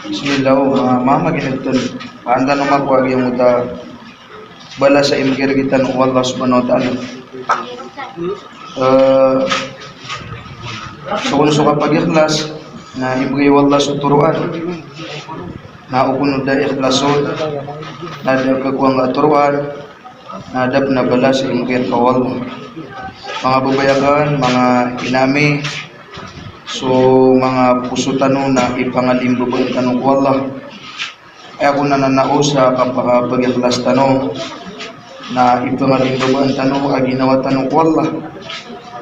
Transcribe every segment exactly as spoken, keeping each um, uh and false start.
Bismillah, o, ma-, mamagineg tano. Paan tano makowa giyangkoto a balas a imbgay rktano o Allah subhanahu wa ta'ala. Eh, so kon so kapagikhlas na imbgay o Allah so toroan. Na o kon o da ikhlas on, na da kakowa nga toroan, na da pn a balas a imbgay rka o Allah. Manga babay akn, manga ina ami, so manga poso tano na ipangalimbabaan tano ko Allah. Aya kon a nanao sa kapakapagikhlas tano na ipangalimbabaan tano a ginawa tano ko Allah.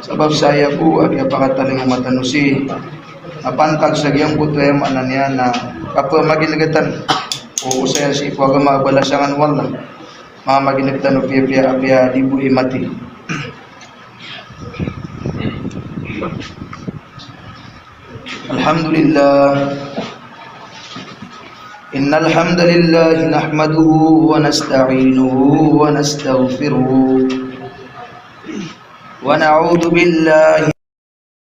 Sabap sa aya bo a kiyapakatalingoma tano sii na pantag sa giyangkoto, aya maana niyan na kapamagineg tano o osayan sii ko agama a balasan o Allah. Mamagineg tano piyapiya, apiya di bo i mati. Alhamdulillah. Innal hamdalillah nahmaduhu wa nasta'inuhu wa nastaghfiruh. Wa na'udhu billahi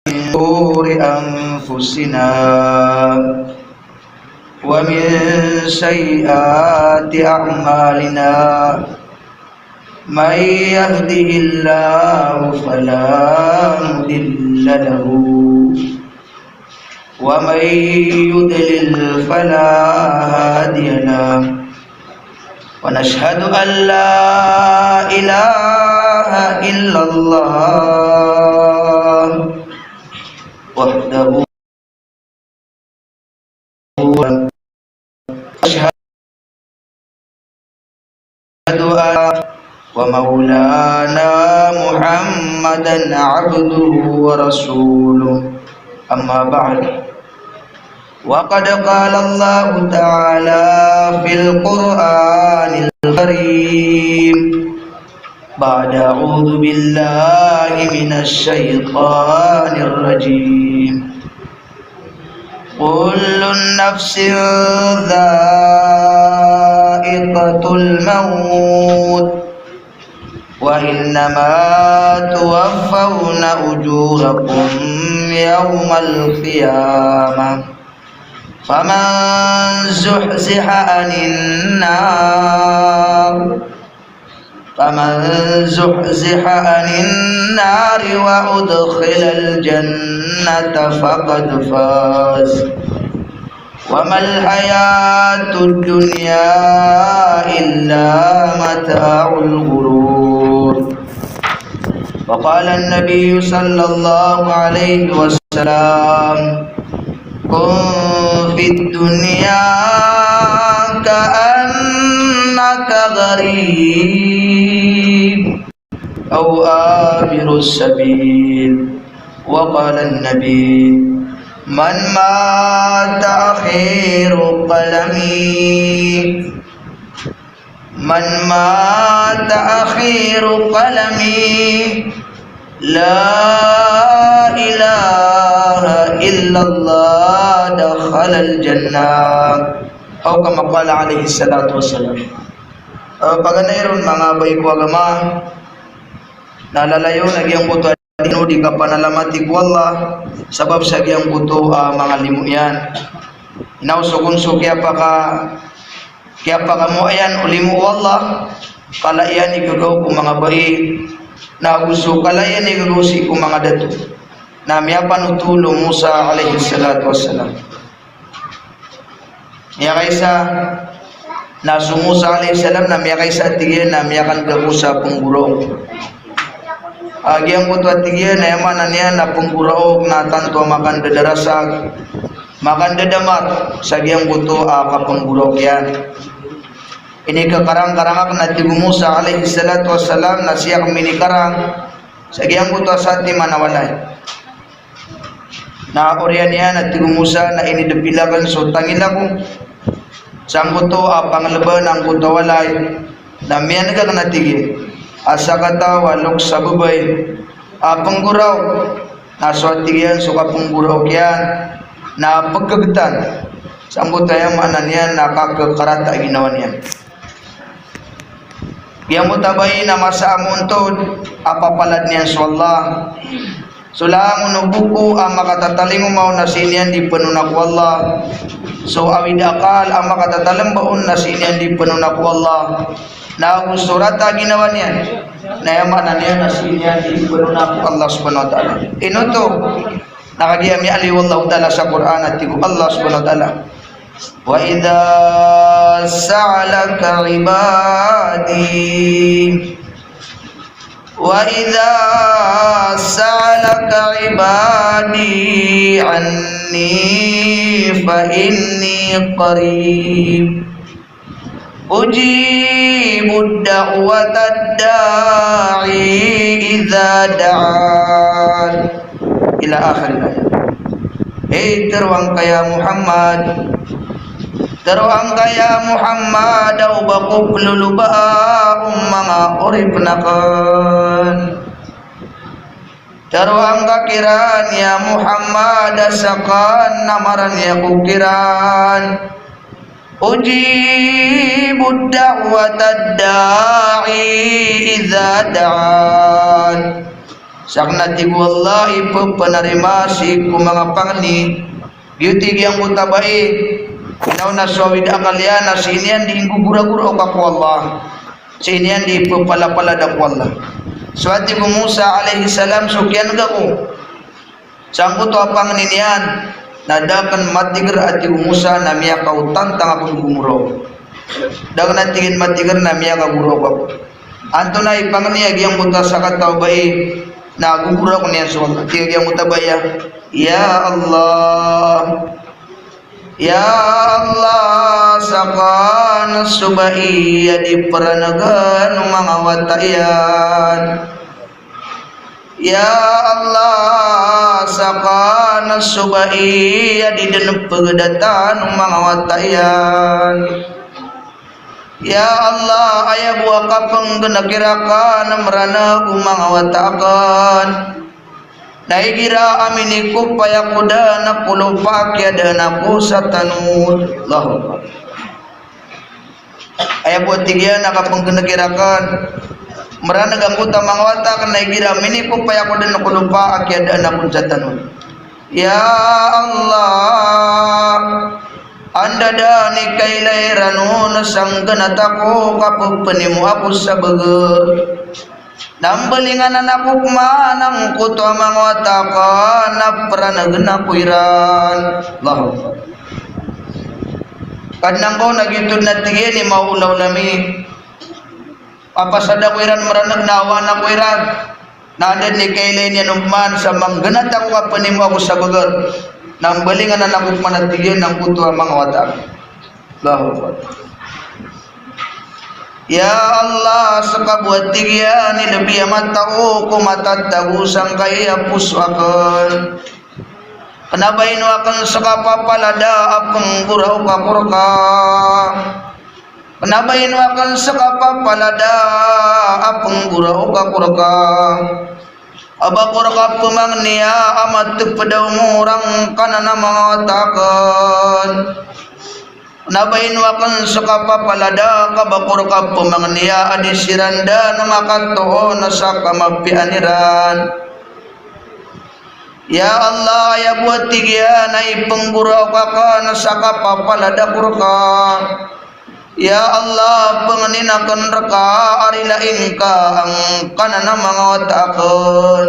min shururi anfusina wa min sayyiati a'malina. Man yahdihillahu fala mudilla lahu, wa man yudlil fala hadiya lah. Wa nashhadu an la ilaha illallah wahdahu. Ashhadu anna wa maulana Muhammadan abduhu wa rasuluh. Amma ba'd. Wa qad qala Allahu ta'ala fil Qur'anil Karim. Ba'da a'udhu billahi minash shaytanir rajim. Kullu nafsin dha'iqatul maut. Wa innama tuwaffawna ujurakum yawmal qiyamah. Faman zuhziha anin nar Faman zuhziha anin nari wa udkhilal jannata faqad faz. Wa mal hayatud dunya illa mata'ul ghurur. Wa qala an-nabiyyu sallallahu alaihi wasallam, kun fid dunya ka'annaka gharib aw abirus sabil. Wa qala an-nabi, man mata akhiru kalamihi Man mata akhiru kalamihi la ilaha illallah dakhalal jannah. Aw kama qala alayhis salatu wassalam. Eh, paganay ron, manga bae ko agama, na lalayon a giyangkoto a di kapanalamati ko Allah sabap sa giyangkoto a manga limo iyan. Inaw so kon so kiyapaka, kiyapakamoayan o limo o Allah, kala iyan i gagaw ko manga bae, na ago so kala iyan i gagaw sii ko manga dato. Na miyapanothol o Musa alayhis salatu wassalam. Miyakaisa, na so Musa alayhis salam na miyakaisa, tig iyan, na miyakanggago sa pnggoraok. A giyangkoto a tig iyan na aya maana niyan na pnggoraok na tanto a makandadarasag, makandadamar sa giyangkoto a kapnggoraok iyan. Inikakarangkarang akn, a tig o Musa alayhis salatu wassalam, na sii akn minikarang sa giyangkoto a satiman a walay. Na oriyan iyan, a tig o Musa, na inidpil akn so tangila ko sangkoto a panglban angkoto a walay, na miyaneg akn, a tig iyan, a sakataw a loks a babay a pnggoraok, na so, a tig iyan, so kapnggoraok iyan na pggtan sangkoto, aya maana niyan na kakkarata a ginawa niyan. Giyangkoto a bae na masa a moontod a papalad niyan so Allah. So langon o boko a makatatalingoma on na sii niyan di penoona ko Allah. So awid a akal a makatatalmba on na sii niyan di penoona ko Allah. Na ago so rata a ginawa niyan, na aya maana niyan na sii niyan di penoona ko Allah subhanahu wa ta'ala. Ino oto? Na kagiya miyaaloy o Allahu ta'ala sa Qur'an a tig o Allah subhanahu wa ta'ala, "Wa idha sa'alaka ibadi, wa idha sa'alaka ibadi anni fa inni qarib, ujibu da'watad da'i idha da'an." Ila akhiril ayat. Hey, teroang ka ya Muhammad. Teroang ka ya Muhammad, a o ba ko pelolobaa o manga oripen aken. Teroang ka kiran ya Muhammad, a saken na marani ako kiran. Ujibu da'watad da'i idha da'an. Saken, a tig o Allah, i pepenarima sii ko manga pangni. Giyoto i giyangkoto a bai, inaw na so awid a akal iyan na sii niyan di nggogoragora o ka ko Allah. Sii niyan di pepalapalad ko Allah. So a tig o Musa alayhis salam, so kiyanega ko sangkoto a pangni niyan, na da aken matiger, a tig o Musa, na miyakaotantang ako di gomoraok. Da aken, a tig iyan, matiger na miyakagoraok ako. Antonaa i pangni a giyangkoto a sakataw a bai, na gogoraok niyan so Allah. Tig a giyangkoto a bai a, "Ya Allah, ya Allah, saken so bai a di peranegen o manga wata iyan. Ya Allah, saken so bai a di den pegadatan o manga wata iyan. Ya Allah, aya bo a kapenggenek i raken a meraneg o manga wata aken, na igira a minikopay ako den ko lopa a kiyadaan ako sa tano." Allahu Akbar. Aya bo, tig iyan, a kapenggenek i raken a meraneg angkoto a manga wata aken, na igira a minikopay ako den ko lopa a kiyadaan ako sa tano. Ya Allah, anda den i kailay ranon sa nggenat ako ka pepenimo ako sa beger. Na mbalingan anan ako pman angkoto a manga wata aken a peranegen ako iran. Allahu Akbar. Kadnan ko, na giyoto den, a tig iyan, i maolaola mi. Apasad ako iran meraneg na awaan ako iran. Na anda den i kailay niyan on pman sa manggenat ako ka penimo ako sa beger. Na mbalingan anan ako pman, a tig iyan, angkoto a manga wata aken. Allahu Akbar. Ya Allah, seka bo, a tig iyan, i lebi a matao ko matatago sangkai a poso aken. Kena ba ino aken seka papalada a penggoraok ako reka. Kena ba ino aken seka papalada a penggoraok ako reka. A ba ko reka pemangniya a mateped a omor angkanan a manga wata aken. Kena ba ino aken seka papalada ka ba ko reka pemangniya a di siran den makatoon sa kamapiyaan iran. Ya Allah, aya bo, a tig iyan, a ipenggoraok aken sa kapapalada ko reka. Ya Allah, pengnin aken reka a rilain ka angkanan a manga wata aken.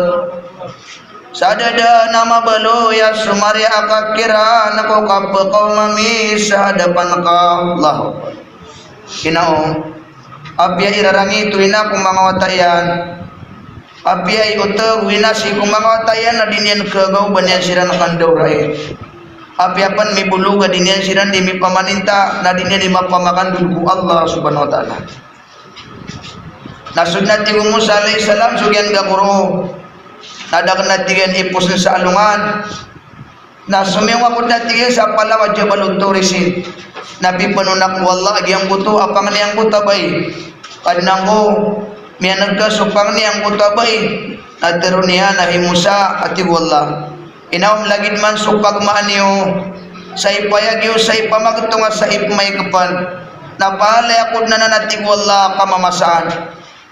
Sa da den a mabaloy a somariya ka kiran ko kapekaoma mi sa hadapan ka. Allahu Akbar. Kina o, apiya irarangit o ina ko manga wata iyan, apiya ioteg o ina sii ko manga wata iyan na di niyan kagaoban iyan siran kandaorai. Apiya pen mibolog a di niyan siran di mipamaninta, na di niyan di mapamakandod ko Allah subhanahu wa ta'ala. Na so den, a tig o Musa alayhis salam, so giyangkoto a goro, na da aken, a tig iyan, iposen sa alongan. Na somiyong ako den, a tig iyan, sa palaw a Jabal Tur Sin. Na pipenoon ako o Allah a giyangkoto a pangni angkoto a bai. Kadnan ko, miyaneg ka so pangni angkoto a bai. Na teroon iyan a, hay Musa, a tig o Allah, inaw, lagid man so pagmaan iyo sa ipayag iyo sa ipamagtonga sa ipmaikepan, na palaya ako den anan, a tig o Allah, a kamamasaan.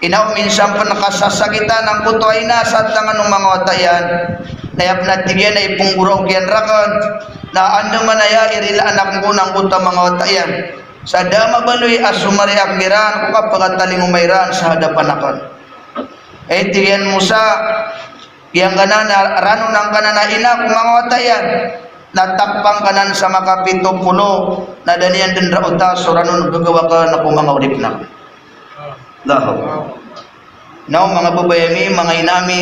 Ina o minsan pn kasasakitan angkoto a ina sa tangan o manga wata iyan. Na aya pn a tig iyan a ipnggoraok iyan rakn. Na andamanaya i rilaan akn ko angkoto a manga wata iyan. Sa da a mabaloy a somariya akn kiran ko kapakatalingoma iran sa hadapan akn. Ay tig iyan, Musa, giyangkanan a ranon angkanan a ina ko manga wata iyan, na takpang kanan sa makapito polo, na da niyan dn raota so ranon gagaw akn ko manga oripn akn. Allahu Akbar. Na o manga babay ami, manga ina ami,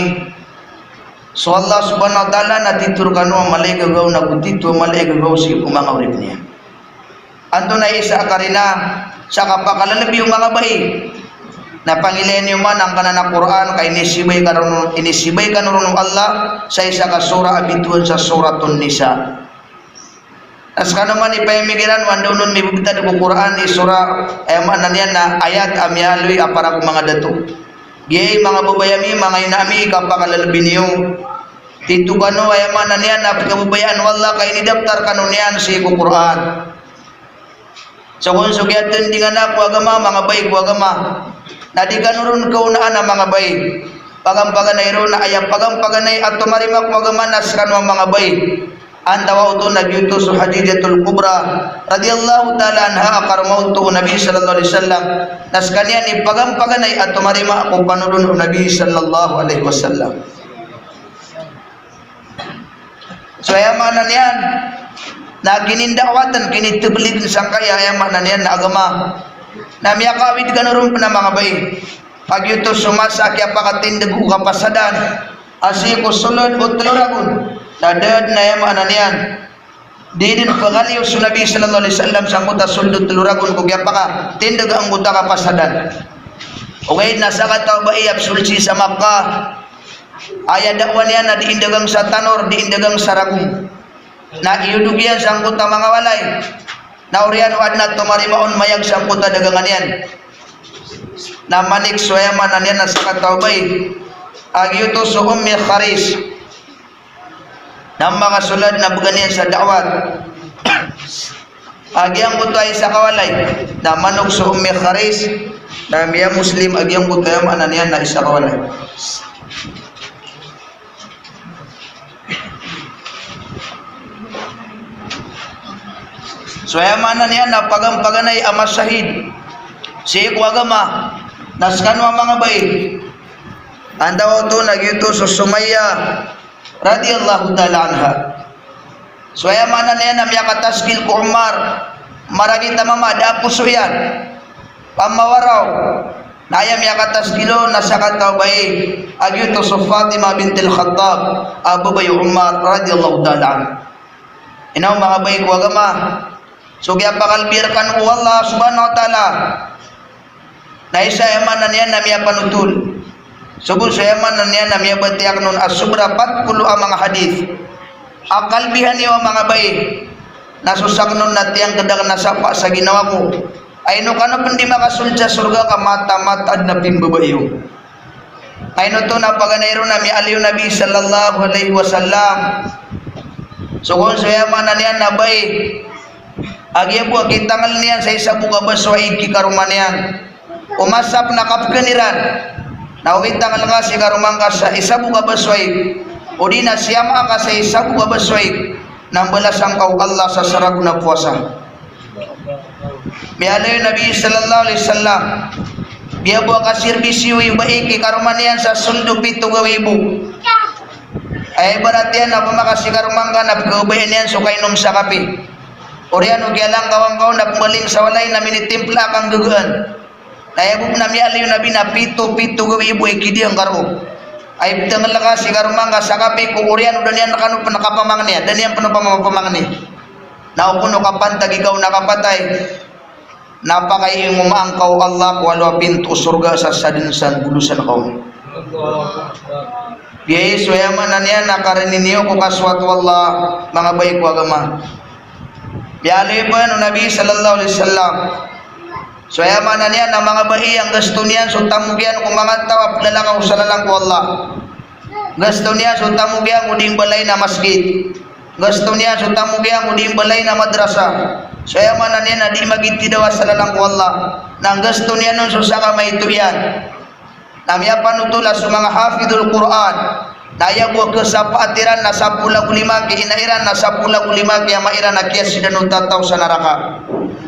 so Allah Subhanahu wa Ta'ala na tito rkano a mala i gagaw, na go tito a mala i gagaw sii ko manga oripn iyan. Antonaa i isa a karina sa kapakalalabi o manga bai? Na pangilaya niyo man angkanan a Qur'an ka inisibay kano ron, inisibay kano ron o Allah sa isa ka surah a bitowan sa Suratun Nisa. Na skano man i payamig iran o anda on mibtad ko Qur'an i surah, aya maana niyan na ayat a miyaaloy a para ko manga dato. Giyai manga babay ami, manga ina ami, kapakalalabi niyo. Tito kano, aya maana niyan na pkhababayaan o Allah ka inidaptar kano niyan sii ko Qur'an. So kon so kiyatindingan a ko agama, manga bai ko agama, na di kano ron kaonaan a manga bai. Pagampaganay ron na aya pagampaganay a tomarima ko agama na skano a manga bai. Antawaa oto na giyoto so Khadijatul Kubra radiyallahu ta'ala anha a karoma oto o Nabi sallallahu alaihi wasallam. Na skaniyan i pagampaganay a tomarima ko panolon o Nabi sallallahu alaihi wasallam. So aya maana niyan na kininda'watan, kinitblign sangkaya aya maana niyan na agama. Na miyakaawid kano ron pn a manga bai. Ka giyoto so masa a kiyapakatindg o kapasadan a sii ko sold o tlo ragon. Na da dn aya maana niyan, di dn pkhaliyo so Nabi sallallahu alaihi wasallam sangkoto a sold o tlo ragon ko kiyapakatindg angkoto a kapasadan. Ogaid na sakataw a bai a psold sii sa Makkah. Aya da'wa niyan na di indagang sa tanor, di indagang sa ragon. Na iyodog iyan sangkoto a manga walay. Na oriyan o adn a tomarima on mayag sangkoto a dagangan iyan. Na manik so aya maana niyan na sakataw a bai a giyoto so Ummi Kharis. Na makasold na bgan iyan sa da'wat. A giyangkoto a isa ka walay na manog so Ummi Kharis, na miya-Muslim a giyangkoto aya maana niyan na isa ka walay. So aya maana niyan na pagampaganay a masahid sii ko agama na skano a manga bai. Antawaa oto na giyoto so Sumayyah radiyallahu ta'ala anha. So aya maana niyan na miyakataskil ko Umar, maragit a mama, da a poso iyan. Pamawaraw. Na aya miyakataskil on na sakataw a bai a giyoto so Fatima bintil Khattab, a babay o Umar radiyallahu ta'ala anha. Ino manga bai ko agama. So kiyapakalbi rkano o Allah subhanahu wa ta'ala na isa aya maana niyan na miyapanotol. So bo so aya maana niyan na miyabatiya akn on a sobra pat polo a manga hadith a kalbihan iyo a manga bai. Na so sakn on na tiyangkd akn a sapa sa ginawa ko. Ay ino kano pn di makasold sa sorga ka mataan-mataan a pimbabai iyo. Ay ino oto na paganay ron a miyaaloy o Nabi sallallahu alaihi wasallam. So kon so aya maana niyan na bai a giya bo a kitangl iyan sa isa bo ka baso a ig ki karoma niyan. O masa pn a kapkhan iran na o kitangl ka si karoma ngka sa isa bo ka baso a ig, odi na siyama ka sa isa bo ka baso a ig, na mbalasan ka o Allah sa saragon a powasa. Miyaaloy o Nabi sallallahu alaihi wasallam, giya bo a kasirbis iyo i bai ki karoma niyan sa sold o pito gawii bo. Aya ibarat iyan na pamakaasi karoma ngka na pkhababayaan iyan so kainom sa kape. Oriyan o kiyalangkaw angka on na pmbaling sa walay na minitimpla ka nggagaan. Na aya bo pn a miyaaloy o Nabi na pito, pito gawii bo i kidiyang ka roo. Ay ptangl ka si karoma ngka sa kape ko oriyan o da niyan kano pn kapamangni, da niyan pn pamapamangni. Na o kon o kapantag ikaw na kapatay, na pakaingomaan ka o Allah ko walo a pinto o sorga sa sadn sa golosan ka on. Giyai so aya maana niyan na karani niyo ko kasoat o Allah, manga bai ko agama. Miyaaloy pn o Nabi sallallahu alaihi wasallam. So aya maana niyan na manga bai a nggasto niyan so tamok iyan ko manga taw a plalakaw sa lalan ko Allah. Nggasto niyan so tamok iyan ko di mbalay na masgit. Nggasto niyan so tamok iyan ko di mbalay na madrasa. So aya maana niyan na di magitidawa sa lalan ko Allah. Na nggasto niyan on so sakamaito iyan. Na miyapanotol a so manga hafidhul Qur'an na aya bo a kasapaat iran na sapolo ago lima ki ina iran, na sapolo ago lima ki ama iran, a kiyasidan o tataw sa naraka.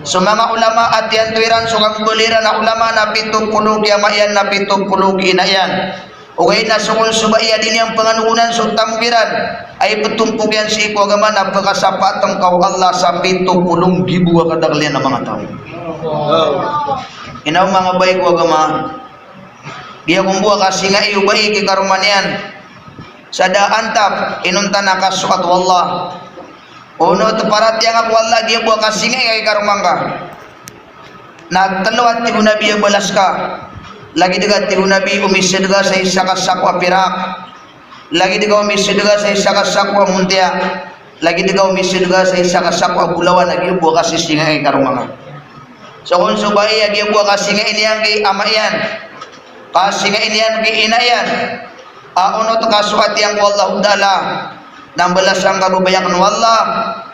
So manga ulama a tiyanto iran so kababaloy iran a ulama na pito polo ki ama iyan, na pito polo ki ina iyan. Ogaid na so kon so bai a di niyan panganogonan so tamok iran, a iptompok iyan sii ko agama, na pkasapaat ngka o Allah sa pito polo nggibo a kadakl iyan a manga taw. Ino manga bai ko agama, giya kon bo a kasingai o bai ki karoma niyan sa da a antap, inonta na kasoat o Allah. Onot paratiyaya ngka ko Allah, giya bo a kasingai ka ki karoma ngka. Na tlo a tig o Nabi a balas ka. Lagid ka, tig o Nabi, o misadka sa isa ka sako a pirak. Lagid ka o misadka sa isa ka sako a montiya. Lagid ka o misadka sa isa ka sako a bolawan, a giya bo a kasingai ka ki karoma ngka. So kon so bai a giya bo a kasingai niyan ki ama iyan, kasingai niyan ki ina iyan, a onot kasoat iyan ko Allahu Ta'ala, na mbalasan ka bo, baya akn o Allah,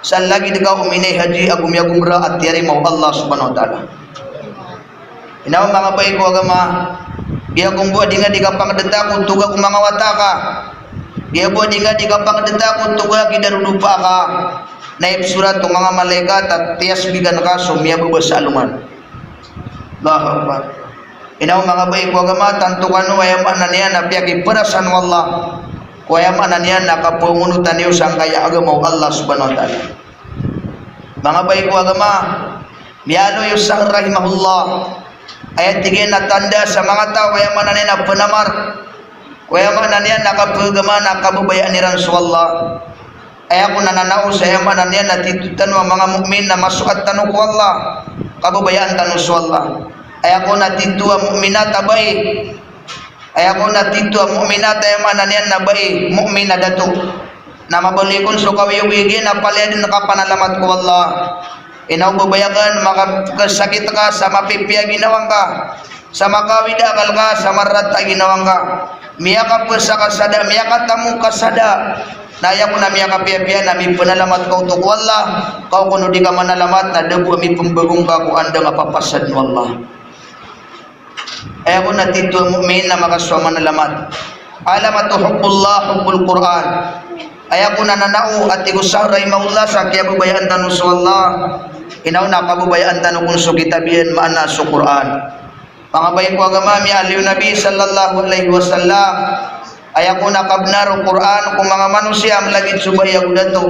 sa lagid ka o minay haji ago miyagomra a tiyarima o Allah Subhanahu wa Ta'ala. Ino manga bai ko agama, giya kon bo a di ngka di kapangdta ko toga ko manga wata ka. Giya bo a di ngka di kapangdta ko toga ki darodopa ka. Na ipsorat o manga malaikat a tiyasbigan ka so miyababa sa alongan. Allahu Akbar. Ino manga bai ko agama, tanto kano aya maana niyan na piyakiparasan o Allah ko aya maana niyan na kapaongonotan iyo sangkaya agama o Allah Subhanahu wa Ta'ala. Manga bai ko agama, miyaaloy o Sahl rahimahullah, aya tig iyan a tanda sa manga taw a aya maana niyan na pnamar ko aya maana niyan na kapagama na kababayaan iran so Allah. Aya kon a nanao sa aya maana niyan na tito tano a manga mu'min na masoat tano ko Allah, kababayaan tano so Allah. Aya kon a tito a mu'minat a bai, aya kon a tito a mu'minat a aya maana niyan na bai, mu'min a dato, na mabaloy kon so kaoyagoyag iyan a palaya dn kapanalamat ko Allah. Ino babaya akn, makasakit ka sa mapipiya a ginawa ngka, sa makawida a akal ka sa marata a ginawa ngka, miyakapasa ka sa da, miyakatamok ka sa da, na aya kon a miyakapiyapiya na mipnalamat ka oto ko Allah. Ka o kon o di ka manalamat na da bo a mipmbago ngka ko andang a papasadan o Allah. Aya kon a tito a mu'min na makasowa manalamat. Alamatu hubbillah hubbul Qur'an. Aya kon a nanao, a tig o Sahl rahimahullah, sa kiyababayaan tano so Allah, ino na kababayaan tano kon so kitab iyan, maana so Qur'an. Manga bai ko agama, miyaaloy o Nabi sallallahu alaihi wasallam, aya kon a kabnar o Qur'an ko manga manosiya a mlagid so bai ago dato,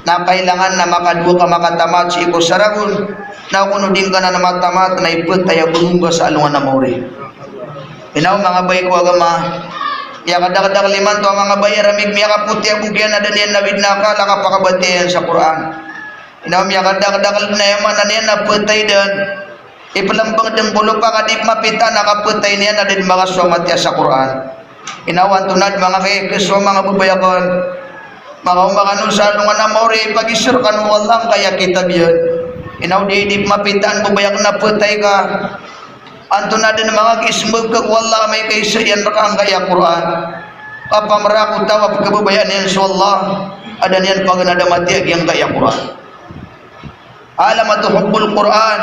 na kailangan na makadowa ka makatamat sii ko saragon, na o kon o di ngka nan matamat na ipatay a bangongga sa alongan a maori. Ino manga bai ko agama, miyakadakdakl imanto a manga bai a ramig miyakapoti a bok iyan a da niyan nawid na akal a kapakabatiya iyan sa Qur'an. Ino miyakadakdakl na aya maana niyan na patay dn. Iplmbng dn ko lopa ka di mapitaan a kapatay niyan a da dn makasowa matiya sa Qur'an. Ino antonaa dn manga kiyakasowa manga babaya akn, makaoma kano sa alongan a maori, ipagisr kano o Allah angkaya kitab iyan. Ino di, di mapitaan babaya akn a patay ka. Antonaa dn manga kismbag ka ko Allah amay ka isa iyan rka angkaya Qur'an. Kapamra ko taw a pkhababayaan iyan so Allah a da niyan paganada matiya giyangkaya Qur'an. Alamatu hubbul Qur'an,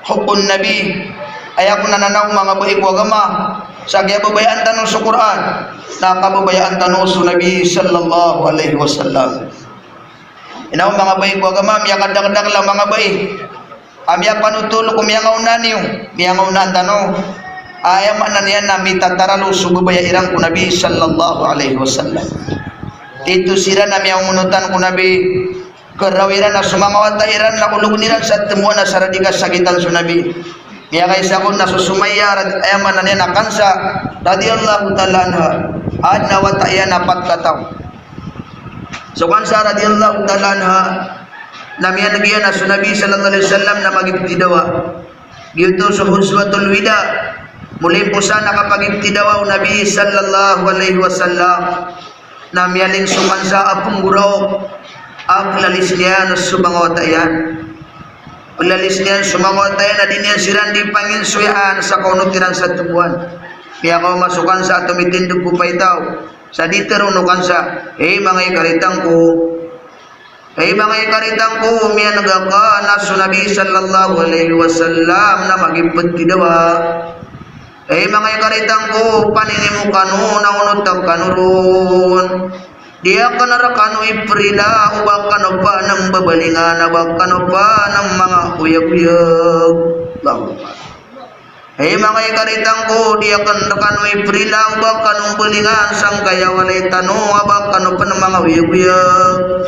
hubbun Nabi. Aya kon a nanao, manga bai ko agama, sa kiyababayaan tano so Qur'an, na kababayaan tano so Nabi sallallahu alaihi wasallam. Ino manga bai ko agama, miyakadakdakl a manga bai a miyapanotol ko miyangaona niyo, miyangaonaan tano. Aya maana niyan na mitataralo so babaya iran ko Nabi sallallahu alaihi wasallam. Tito siran a miyangonotan ko Nabi. Karaw iran a so manga wata iran na ologn iran sa tmoan a sa da di kasakitan so Nabi. Miyakaisa kon na so Sumayyah rad-, aya maana niyan na Khansa radhiyallahu ta'ala anha. Adn a wata iyan a pat kataw. So Khansa radhiyallahu ta'ala anha, na miyaneg iyan a so Nabi sallallahu alaihi wasallam na magibtidawa. Giyoto so Ghazwatul Wida, molimposan a kapagibtidawa o Nabi sallallahu alaihi wasallam. Na miyaling so Khansa a pnggoraok a plalis niyan so manga wata iyan. Plalis niyan so manga wata iyan a di niyan siran di panginsoyaan sa kaonot iran sa tmoan. Miyakaoma so Khansa a tomitindg ko paitaw sa di tharoon o Khansa, "Hey, manga ikaritang ko. Hey, manga ikaritang ko, miyaneg akn a so Nabi sallallahu alaihi wasallam na magibtidawa." Hay manga ikaritan ko, paninimo kano na onot kano ron. Di akn rkano iprila o ba kano pn mbabalingan, a ba kano pn manga oyagoyag. Allahu Akbar. Hay manga ikaritan ko, di akn rkano iprila o ba kano mbalingan sangkaya walay tano, a ba kano pn manga oyagoyag.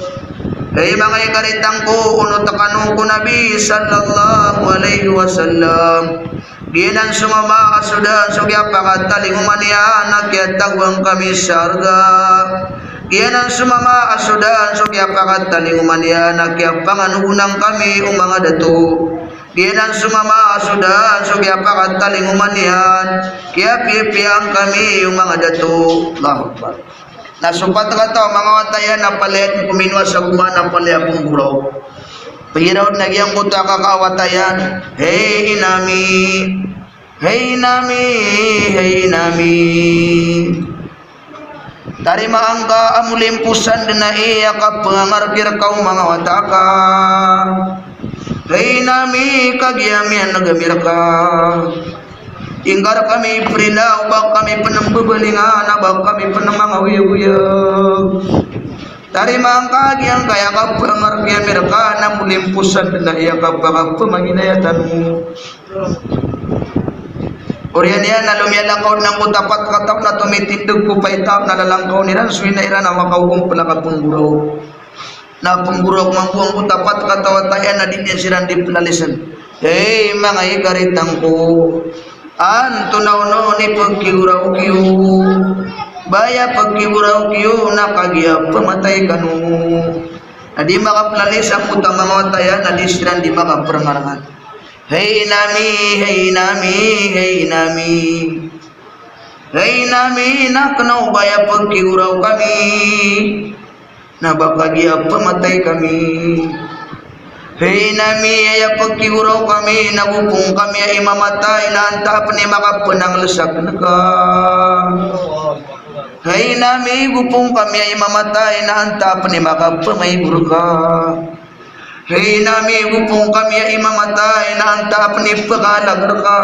Hay manga ikaritan ko, onot kano ko Nabi sallallahu alaihi wasallam. Giyanan so mama a so daan so kiyapakatalingoma niyan a kiyatagoan kami sa sorga. Giyanan so mama a so daan so kiyapakatalingoma niyan a kiyapanganogonan kami o manga dato. Giyanan so mama a so daan so kiyapakatalingoma niyan, kiyapiyapiyaan kami o manga dato. Allahu Akbar. Na so pat kataw a manga wata iyan na palaya dn ko minowa sa goma na palaya pnggoraok. Pagiraw dn a giyangkoto a kaka a wata iyan, "Hay ina mi, hay ina mi, hay ina mi." Tarima angka a molimposan dn a aya kapngangarg rka o manga wata ka. Hay ina mi, kagiya miyan'g ami rka. Ingka rkami iprila o ba kami pn mbabalingan, a ba kami pn manga oyagoyag. Tarima angka giyangkaya kapngangarg ami rka na molimposan dn a aya kapakapmangina tano. Oriyan iyan na lomiyalakaw dn angkoto a pat kataw na tomitindg ko paitaw na lalangkawn iran so ina iran a makaogompl a kapnggoraok. Na pnggoraok mambo angkoto a pat kataw a wata iyan na di niyan siran di plalisen. Hay manga ikaritan ko, antonaa onon i pkigoraok iyo? Ba aya pkigoraok iyo na kagiya pmatay kano. Na di makaplalis angkoto a manga wata iyan na di siran di makaprngarangan. Hay ina mi, hay ina mi, hay ina mi. Hay ina mi, na kna o ba aya pkigoraok ami na ba kagiya pmatay kami. Hay ina mi, aya pkigoraok ami na go pn kami aya i mamatay na antaa pn i makapnangls akn ka. Hay ina mi, go pn kami aya i mamatay na antaa pn i makapmaigo rka. Hay ina mi, go pn kami aya i mamatay na antaa pn i pkaalag rka.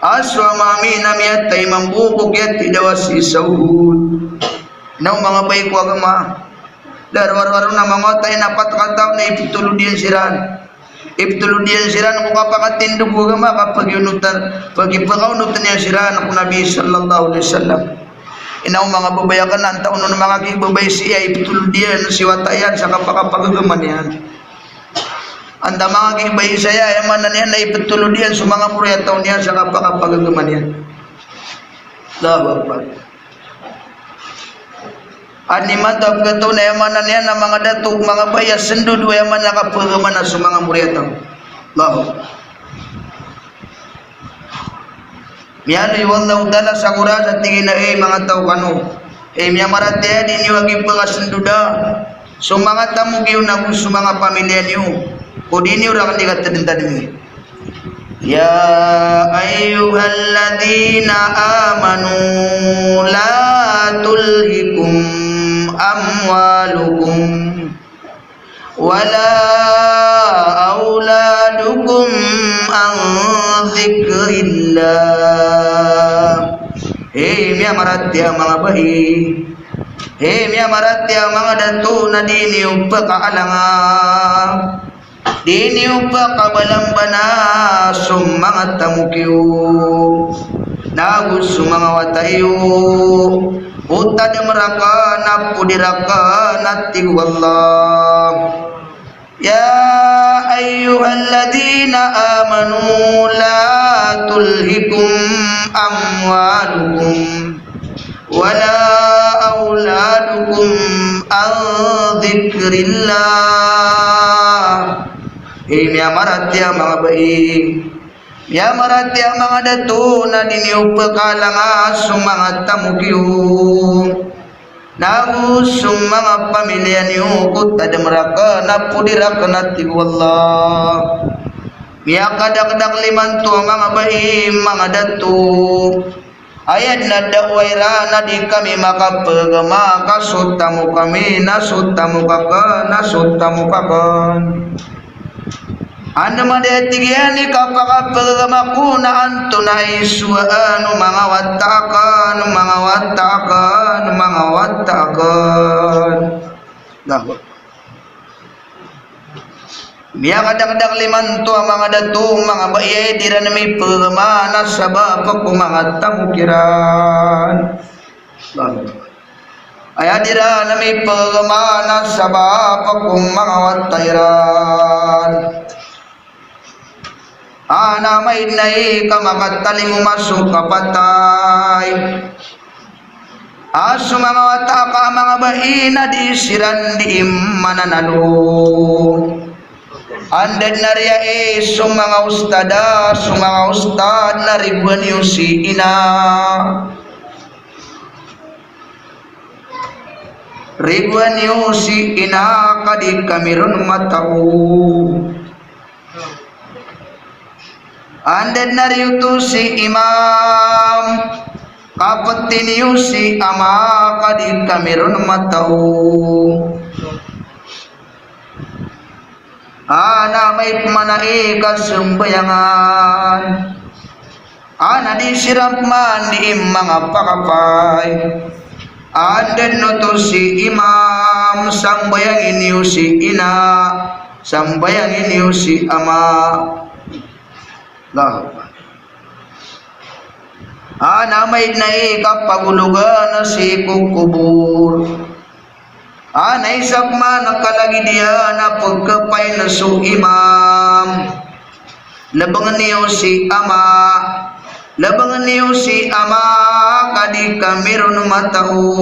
A so ama ami na miyatay mambo ko kiyatidawa sii sa Uhud. Na o manga bai ko agama, da rowar-rowar on a manga wata iyan a pat kataw na iptolod iyan siran. Iptolod iyan siran ko kapakatindg ko agama ka pagionotan, pagipakaonotn iyan siran ko Nabi sallallahu alaihi wasallam. Ina o manga babay akn, antaa onon manga kibabay sii a iptolod iyan si wata iyan sa kapakapagagama niyan? Antaa manga kibabay saya, aya maana niyan na iptolod iyan so manga moriyataw niyan sa kapakapagagama niyan? Allahu Akbar. Adn i matap kataw na aya maana niyan na manga dato, manga bai a sndodo, aya maana kapagagama na so manga moriyataw. Allahu Akbar. Miyaaloy o Allahu Ta'ala sa Qur'an a tig iyan a, "Hay manga taw kano, hay miyamaratiyaya, di niyo a kipkasndoda so manga tamok iyo nago so manga pamilya niyo, ko di niyo rakn di katadntadmi." Ya ayyuhalladhina amanu la tulhikum amwalukum wala awladukum an dhikrillah. Hay miyamaratiyaya manga bai, hay miyamaratiyaya manga dato, na di niyo pkaalanga, di niyo pkabalambana so manga tamok iyo nago so manga wata iyo ko tadm rakn a podi rakn a tig o Allah. Ya ayyuhalladhina amanu la tulhikum amwalukum wala awladukum an dhikrillah. Hay miyamaratiyaya manga bai, miyamaratiyaya manga dato, na di niyo pkaalanga so manga tamok iyo nago so manga pamilya niyo ko tadm rakn a podi rakn a tig o Allah. Miyakadakdakl imanto a manga bai, manga dato, aya dn a dawa iran a di kami makapagama ka so tamok ami na so tamok akn na so tamok akn. Anda man di, tig iyan, i kapakapagagama ko na antonaa i sowaan o manga wata akn, o manga wata akn, o manga wata akn. Allahu Akbar. Miyakadakdakl imanto a manga dato, manga bai, a di iran mipagagama na sabap ko manga tamok iran. Aya di iran mipagagama na sabap ko manga wata iran. Ana maid na i ka makatalingoma so kapatay a so manga wata ka a manga bai na di siran di mananalo. Anda dn a riya i so manga ustad a, so manga ustad na rigowan iyo si ina. Rigowan iyo si ina ka di kami ron matao. Anda dn a riyo oto si imam, ka ptin iyo si ama ka di kami ron matao. Ana maid pman a i kasambayangan. Ana di siran pman di manga pakapay. Anda dn oto si imam, sambayangin iyo si ina, sambayangin iyo si ama. Allahu Akbar. Ana maid na i kapagologan sii ko kobor. Ana isa pman a kalagid iyan a pkhapayn so imam. Lbngn iyo si ama. Lbngn iyo si ama ka di kami ron matao.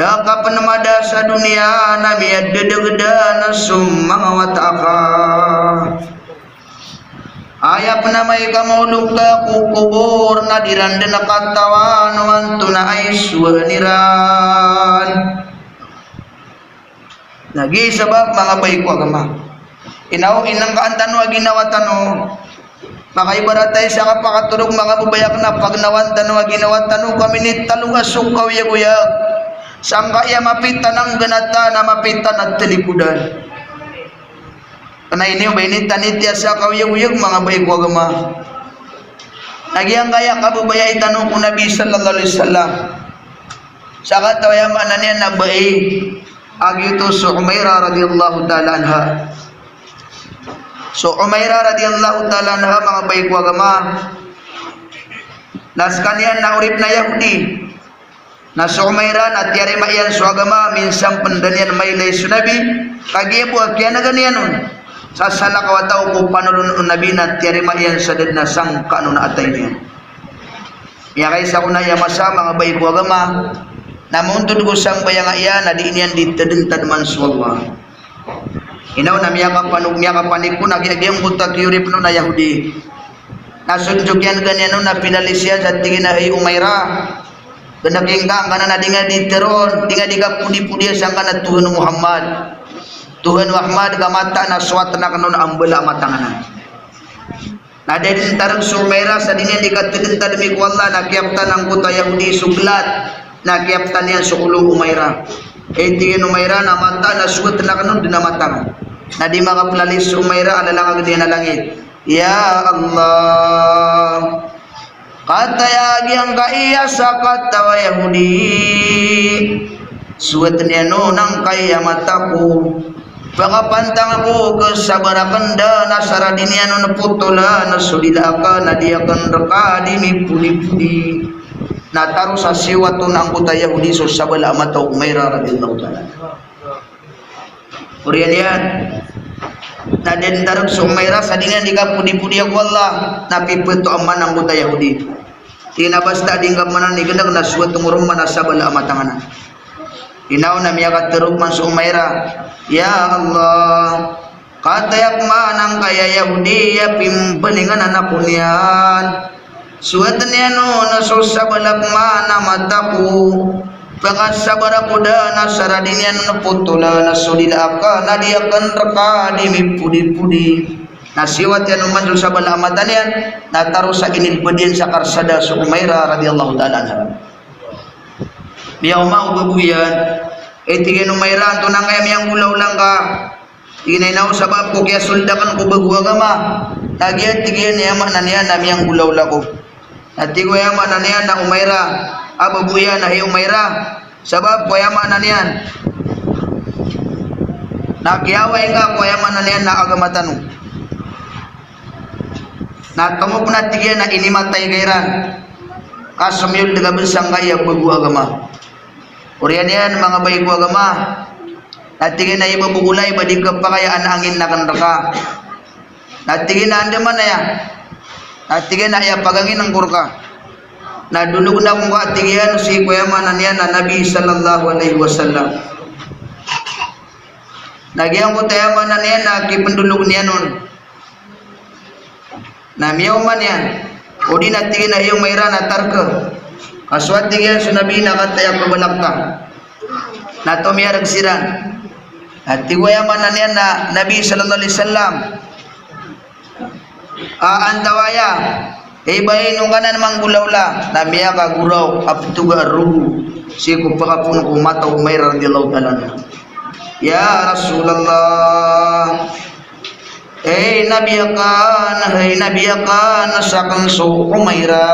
Da ka pn mada sa doniya na miyadadagdan so manga wata ka. Aya pn amay ka maolog ka ko kobor na di ran dn katawan o antonaa i sowaan iran. Na giya i sabap, manga bai ko agama. Inaw, inangkaan tano a ginawa tano. Makaibarat aya sa kapakatorog, manga babay akn, a pagnawaan tano a ginawa tano ka minitaloga so kaoyagoyag. Sangkaya mapita na nggnatan, a mapita na talikodan. Kna ini o ba ini taniti a sa kaoyagoyag, manga bai ko agama. Na giyangkaya kababayai tano ko Nabi sallallahu alaihi wasallam. Sakataw aya maana niyan na bai a giyoto so Umairah radhiyallahu ta'ala anha. So Umairah radhiyallahu ta'ala anha, manga bai ko agama, na skaniyan na oripn a Yahudi. Na so Umairah na tiyarima iyan so agama, minsan pn da niyan mailay so Nabi, kagiya bo a kiyan'gan iyan on sa salakaw a taw ko panolon o Nabi, na tiyarima iyan sa da dn a sangkaan on a atay niyan. Miyakaisa ko na aya masa, manga bai ko agama, na montod ko sambayang iyan na di niyan di tadntadman so Allah. Inaw na miyakapanog, miyakapanik ko na giya giyangkoto a kiyoripn on a Yahudi. Na so dn so kiyan'gan iyan on na pinalis iyan sa tig iyan a, "Hay Umairah, gnki ngka angkanan a di nga di tharoon, di nga di kapodipodiya sangkanan a Tohan o Muhammad. Tohan o Ahmad ka mataan a sowatn akn on a mbala a mata ngka anan." Na da dn targ so Umairah sa di niyan di katadntadmi ko Allah, na kiyaptan angkoto a Yahudi so glat, na kiyaptan iyan so olo o Umairah. Tig iyan o Umairah na mataan a sowatn akn on dn a mata ngka. Na di makaplalis so Umairah a lalangag iyan a langit. Ya Allah. Kataya giyangkaya sakataw a Yahudi. Sowatn iyan on angkaya mata ko. Pakapantang ako ko sabar akn dn a sa da di niyan on potolan so dila akn a di akn rka di mipodipodi. Na taro sa siwat on angkoto a Yahudi so sabala a mata o Umairah radhiyallahu ta'ala anha. Oriyan iyan, na da dn targ so Umairah sa di niyan di kapodipodiya ko Allah, na pipto a man angkoto a Yahudi. Tig iyan a basta di ngka pman anan ignk na sowat ngka ron man a sabala a mata ngka anan. Inaw na miyakatharo pman so Umairah, "Ya Allah, kataya pman angkaya Yahudi a pimbalingan ako niyan. Sowatn iyan on so sabala pman a mata ko. Pakasabar ako dn a sa da di niyan on potolan so dila akn a di akn rka di mipodipodi." Na siwat iyan on man so sabala a mata niyan, na taro sa inilbad iyan sa karsada so Umairah radhiyallahu ta'ala anha. Miyaoma o babo iyan, tig iyan o Umairah, antonaa angkaya miyanggolawla ngka? Tig iyan a ino sabap ko kiyasold akn ko bago a agama? Na giya, tig iyan, aya maana niyan na miyanggolawla ako. Na tig o aya maana niyan na Umaira, a babo iyan a hi Umaira. Sabap ko aya maana niyan na kiyawai ngka ko aya maana niyan na agama tano. Na tomo pn a tig iyan a inimatay ka iran ka somiyold ka bn sangkai a bago a agama. Oriyan iyan, manga bai ko agama, na tig iyan a aya babo ko live a di kapakay a angin akn rka. Na tig iyan a andamanaya? Na tig iyan a aya pagangin ko rka na dolog akn ko, tig iyan, sii ko aya maana niyan na Nabi sallallahu alaihi wasallam. Na giyangkoto aya maana niyan na kipndolog iyan on. Na miyaoma niyan. O di na tig iyan a hi Umaira na tarka. Ka so, tig iyan, so Nabi na kataya pbalak ta. Na tomiyarg siran. Na tig o aya maana niyan na Nabi sallallahu alaihi wasallam a antawaa aya, hay bai, ino ka nan manggolawla? Na miyakagoraok a ptoga a rogo sii ko pakapoon ko mata o Umaira radiyallahu ta'ala anha. Ya Rasulullah, hay Nabi akn, hay Nabi akn, sakn so Umaira.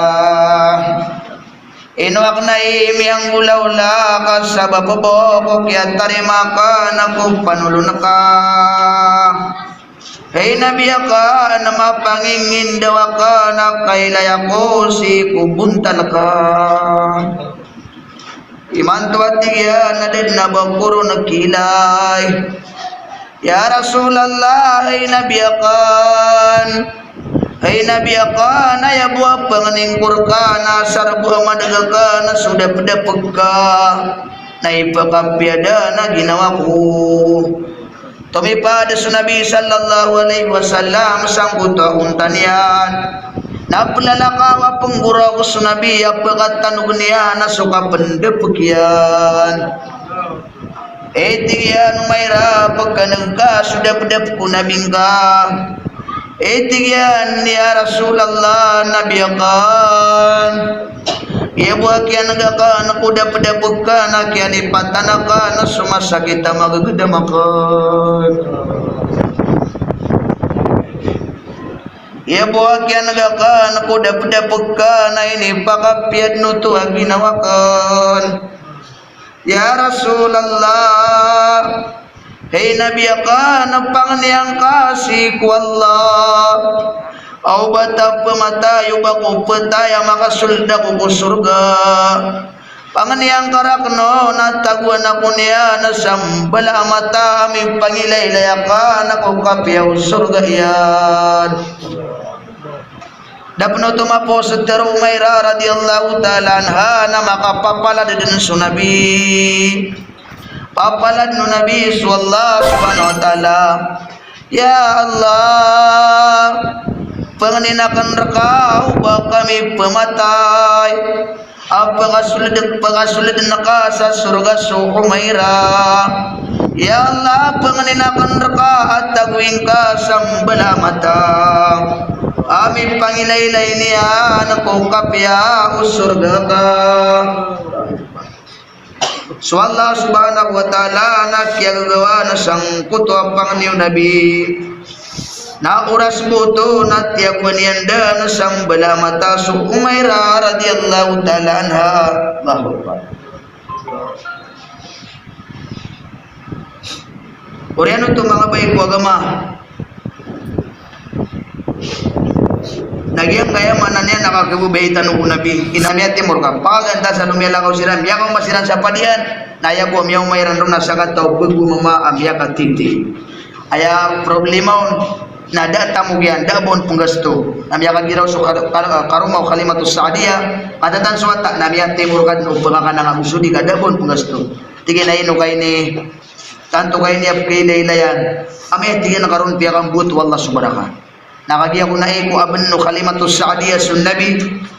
Ino akn i miyanggolawla ka sabap bo ko kiyatarima akn ko panolon ka. Hay Nabi akn, mapangingindaw akn a kailay ako sii ko bontal ka. Imanto, tig iyan, a da dn a ba ko ron kilay. Ya Rasulullah, hay Nabi akn, hay Nabi akn, aya bo a pangnin ko rka na asar bo a madg akn so dapdapg ka na ipakapiya dn a ginawa ko. Tomipad so Nabi sallallahu alaihi wasallam sangkoto a onta niyan. Na plalakaw a pnggoraok so Nabi a pkatanog iyan a so kapndapg iyan. Eh, tig iyan, Umaira, pkan'g ka so dapdapg ko Nabi ngka. Eh, tig iyan, ya Rasulullah, Nabi akn, aya bo a kiyan'g akn ko dapdapg ka na kiyalipatan akn so masakit a magagdam akn. Aya bo a kiyan'g akn ko dapdapg ka na inipakapiya dn oto a ginawa akn. Ya Rasulullah, hay Nabi akn, pangnia ngka sii ko Allah a o ba ta pmatay, o ba ko ptay a makasold ako ko sorga. Pangnia ngka rakn on a tagoan ako niyan sa mbala a mata a mipangilaylay akn ko kapiya o sorga iyan. Da pn oto mapos, tharo o Umairah radhiyallahu ta'ala anha, na makapapalad dn so Nabi. Papalad o Nabi so Allah subhanahu wa ta'ala. Ya Allah, pangnin akn rka o ba kami pmatay a pkasold, pkasoldn ka sa sorga so Umairah. Ya Allah, pangnin akn rka a tagowi ngka sa mbala a mata a mipangilaylay niyan ko kapiya o sorga ka. So Allah subhanahu wa ta'ala na kiyagagawa na sangkoto a pangni o Nabi. Na oras bo oto na tiyagoan iyan dn sa mbala a mata so Umairah radhiyallahu ta'ala anha. Allahu Akbar. Oriyan oto, manga bai ko agama, na giyangkaya maana niyan na kakhababaya tano ko Nabi, ino a miyatimor ka. Pakagantasan o miyalakaw siran, miyakaoma siran sa padiyan, na aya bo a miyaoma iran ron na sakataw a bago a mama a miyakatindi. Aya problema on na da a tamok iyan, da a ba on pnggasto. Na miyakagiraw so kar-, kar-, karoma o Kalimatus Sa'diyah, katatan so wata, na miyatimor ka dn o pkakanang ago so di ka, da a ba on pnggasto. Tig iyan a ino ka ini, tanto ka ini a pkailaylayan a miyatigan ka ron, piyakambowat o Allah so baraka. Na kagiya ko na iko a bn o Kalimatus Sa'diyah so Nabi,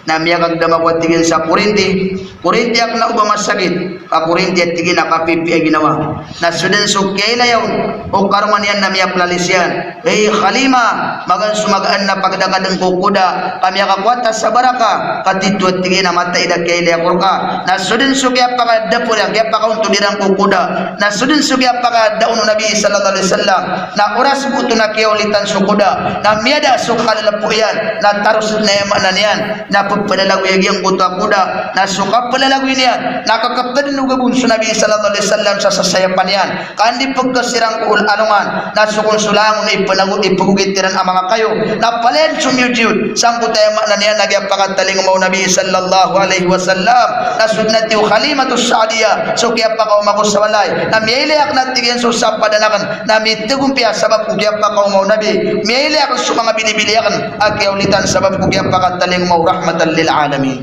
Na miyakagdam ako a tig iyan sa korinti, korinti akn a oba masakit, ka korinti a tig iyan a kapipiya i ginawa. Na so dn so kiyailaya on o karoma niyan na miyapelalis iyan. Hey Khalima, magaan so magaan na pagdakadn ko koda, ka miyakakowa ta sa baraka, ka tito a tig iyan a mataid a kiyailaya ko rka. Na so dn so kiyapakadapo iran, kiyapakaontod iran ko koda. Na so dn so kiyapakadaon o Nabi sallallahu alaihi wasallam. Na oras bo oto na kiyaolitan so koda, na miyada so kalalapo iyan, na taros na aya maana niyan na pepelalagoy a giyangkoto a koda, na so kapelalagoy niyan na kakatadn o gabon so Nabi sallallahu alaihi wasallam sa sasayapan iyan. Ka andi pegkasiran ko alongan, na so kon so langon i penago, i pegogit iran a manga kayo, na palaya dn so miyodiyod. Sangkoto aya maana niyan na kiyapakatalingoma o Nabi sallallahu alaihi wasallam. Na so dn a tig o Khalimatus Sa'diyah, so kiyapakaoma ko sa walay, na miyailay akn a tig iyan so sapadan akn, na mitegompiya sabap ko kiyapakaoma o Nabi. Miyailay akn so manga bilibili akn a kiyaolitan sabap ko kiyapakatalingoma o rahmatan lil alamin.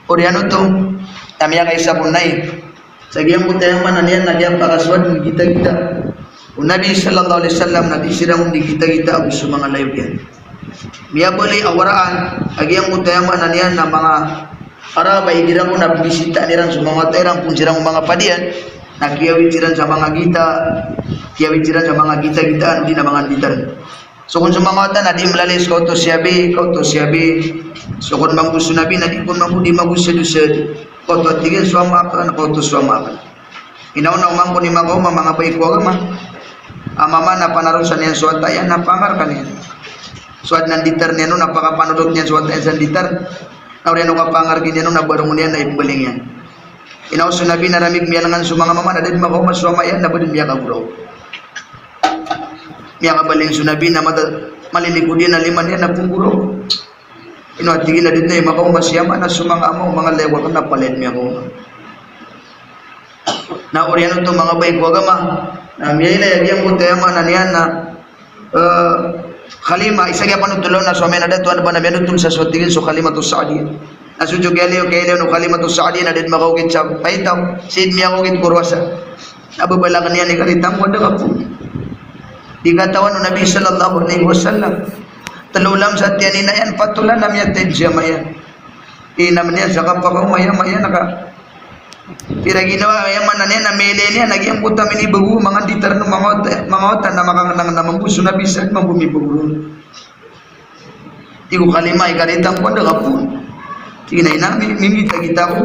Oriyan oto, na miyakaisa ko nai. Sa giyangkoto aya maana niyan na kiyapakasowad o gitagita o Nabi sallallahu alaihi wasallam, na di siran on di gitagita ago so manga layok iyan. Miyabaloy a waraan a giyangkoto aya maana niyan na manga Arab a igira ko na bibisitaan iran so manga wata iran pon siran o manga padiyan, na kiyawit siran sa manga gita, kiyawit siran sa manga gitagitaan, di na manga nditar. So kon so manga wata na di melalis, ka oto si abi, ka oto si abi. So kon mambo so Nabi na di kon mambo di mago sa dosa. Ka oto a tig iyan so ama akn, ka oto so ama akn. Ino na o mangko ni makaoma, manga bai ko agama, a mama na panarosan iyan so wata iyan, na pangarkan iyan. So adn a nditar niyan on na pakapanodot niyan so wata iyan sa nditar. Na oriyan o kapangarki niyan on na barongon iyan na ipebaling iyan. Ino so Nabi na ramig miyalangan so manga mama na da dn makaoma so ama iyan, na ba dn miyakagoraok. Miyakabaling so Nabi na mata, malilikod iyan a lima niyan na pnggoraok. Ino a tig iyan a da dn makaoma si ama, na so manga ama o manga layok akn na palaya dn miyakaoma. Na oriyan oto manga bai ko agama, na miyailay a giyangkoto aya maana niyan na, eh, Khalima, isa giya panotol on na so ama iyan a dato a ba na miyanotol sa so tig iyan so Khalimatus Sa'diyah. Na so diyok iyan, kiyailay on o Khalimatus Sa'diyah na da dn makaokit sa paitaw, sii dn miyakaokit ko rowasa. Na babalakan iyan i karitang ko a da ka poon. Di katawan o Nabi sallallahu alaihi wasallam. Telo olam sa tiyan i ina iyan, pat olan na miyataid si ama iyan. Inam iyan sa kapakaoma i ama iyan ka. Pira ginawa, aya maana niyan na miyailay niyan a giyangkoto a minibago, manga nditar o manga wata, manga wata na makangnang na mambo so Nabi sa mambo mibago ron. Tig o Khalima, i karitang ko a da ka poon. Tig iyan a ina, mi-, mimita kita ko.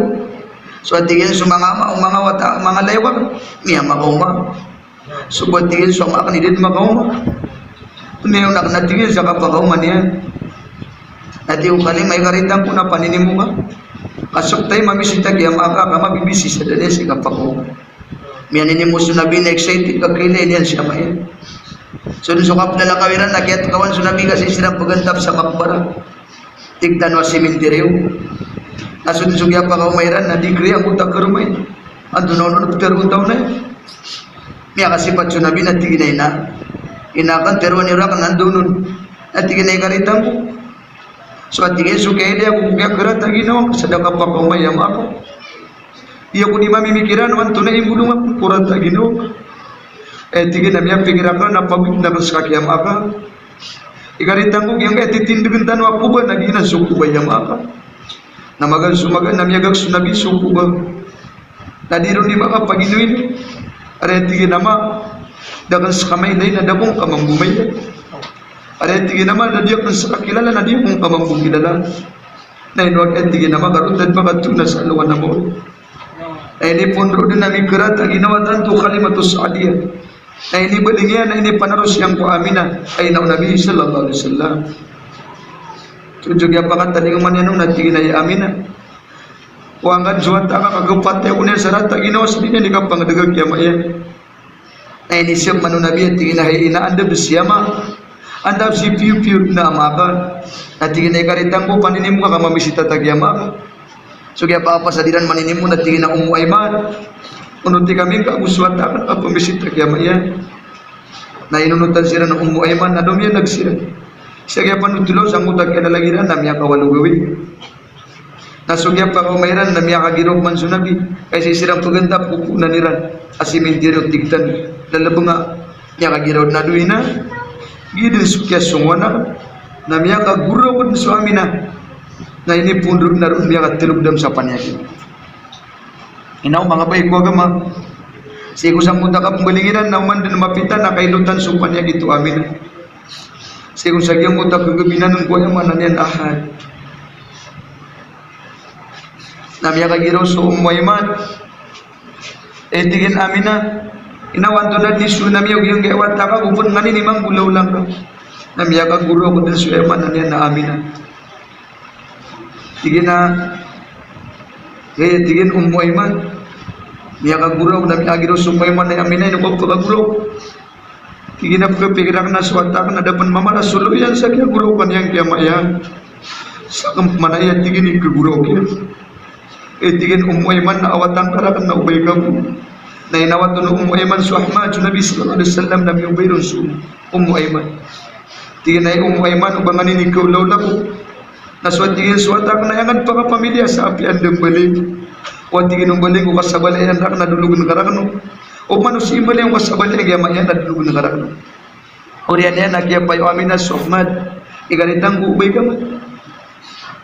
So a tig iyan so manga ama, o manga wata, manga layok akn, miyamakaoma. So ba tig iyan so ama akn i da dn makaoma. Miyaona akn a tig iyan sa kapakaoma niyan. Na tig o Khalima, i karitang ko na paninimo ka. Ka so taim a mamisita ki ama ka, ka mabibisi sa da niyan sii kapakaoma. Miyaninimo so Nabi na excited ka kiyailay niyan si ama iyan. So dn so kaplalakaw iran na kiyatkawan so Nabi ka sii siran pegantap sa makbara. Tig tano a sementeryo. Na so dn so kiyapakaoma iran na di kri angkoto a karoma iyan. Antonaa onon a ptharoon tano na iyan. Miyakasipat so Nabi na tig iyan a ina. Ina akn, tharoa niyo rakn antonaa onon. Na tig iyan a i karitang ko. So a tig iyan so kiyailay ako ko kiyakarata a ginawa ngka sa da ka pakaoma i ama ka. Di ako di mamimikiran o antonaa i mbolong akn ko rata a ginawa ngka. Eh, tig iyan a miyapikir akn a pagotn akn ska ki ama ka. I karitang ko, giyangkaya titindgn tano a koba na giyanan so koba i ama ka. Na magaan so magaan na miyagak so Nabi so koba. Na di ron di makapaginoino. Ari a tig iyan a ama, da akn ska mailay na da ko ngka mambo mailay. Ari a tig iyan a ama, na di akn ska kilala na di ko ngka mambo kilala. Na ino a tig iyan a ama, ka roo ta di makatona sa alongan a maori. Na inipoon roo dn a mikarata a ginawa tanto o Khalimatus Sa'diyah. Na inibaling iyan, na inipanaros iyan ko Aminah, a ina o Nabi sallallahu alaihi wasallam. So diyok iyan pakatalingoma niyan on na tig iyan a, ya Aminah, o angkad so wata ka, ka khapatay ako niyan sa rata a ginawa sa di niyan di kapangdgak i ama iyan. Na inisiyap man o Nabi a tig iyan a, hay ina, anda bs si ama? Anda bs si piyopiyo na ama ka? Na tig iyan a, i karitang ko, paninimo ka ka mamisita ta ki ama ka. So kiyapakapasad iran maninimo na tig iyan a, Ummu Ayman, onoti kami ngka ago so wata akn a pamisita ki ama iyan. Na inonotan siran o Ummu Ayman na domiyanag siran. Sa kiyapanothol on sangkoto a kiyalalag iran na miyakawalo gawii. Na so kiyapakaoma iran na miyakagiraok man so Nabi. Ka sii siran pegantap ko poonan iran a sementeryo, tig tano, lalbnga. Miyakagiraw dn a dowa ina. Giya dn so kiyasongowan akn na miyakagoraok dn so Aminah. Na inipondot na ron miyakatelo dam sa paniyakit. Ino manga bai ko agama. Sii ko sangkoto a kapembaling iran na oman den mapita na kailotan so paniyakit o Aminah. Sii ko sa giyangkoto a kagabi na nen ko aya maana niyan Ahad. Na miyakagiraw so Ummu Ayman. Eh, tig iyan a Aminah, ino antonaa den i so na miyaogiyong giya wata ka, go pen nganin i manggolawla ngka. Na miyakagoro ako den so aya maana niyan a Aminah. Tig iyan a, eh, tig iyan a Ummu Ayman. Miyakagoro ako, na miyakagiraw so Ummu Ayman a Aminah, ino ka pekagoro. Tig iyan a pekapikir aken a so wata aken na da pen mamara so loy iyan sa kiyagoro ka niyan kiyama iyan. Sa kemana iya tig iyan i kagoro ka iyan. Eh, tig iyan a Ummu Ayman na awatan ka raken na o bai ka bo. Na inawat on o Ummu Ayman so Ahmad so Nabi sallallahu alaihi wasallam na miyobay ron so Ummu Ayman. Tig iyan a hay Ummu Ayman, o ba nganin i kaolawla ko. Na so, tig iyan, so wata aken na aya ngka pakapamiliya sa apiya anda mbaling. O, tig iyan, o mbaling ko kasabala iyan raken na dologen ka raken on. O pman o sii mbaling ko kasabala iyan giya ama iyan na dologen ka raken on. Oriyan iyan na kiyapay o Aminah so Ahmad. Ikaritan ko, o bai ka man.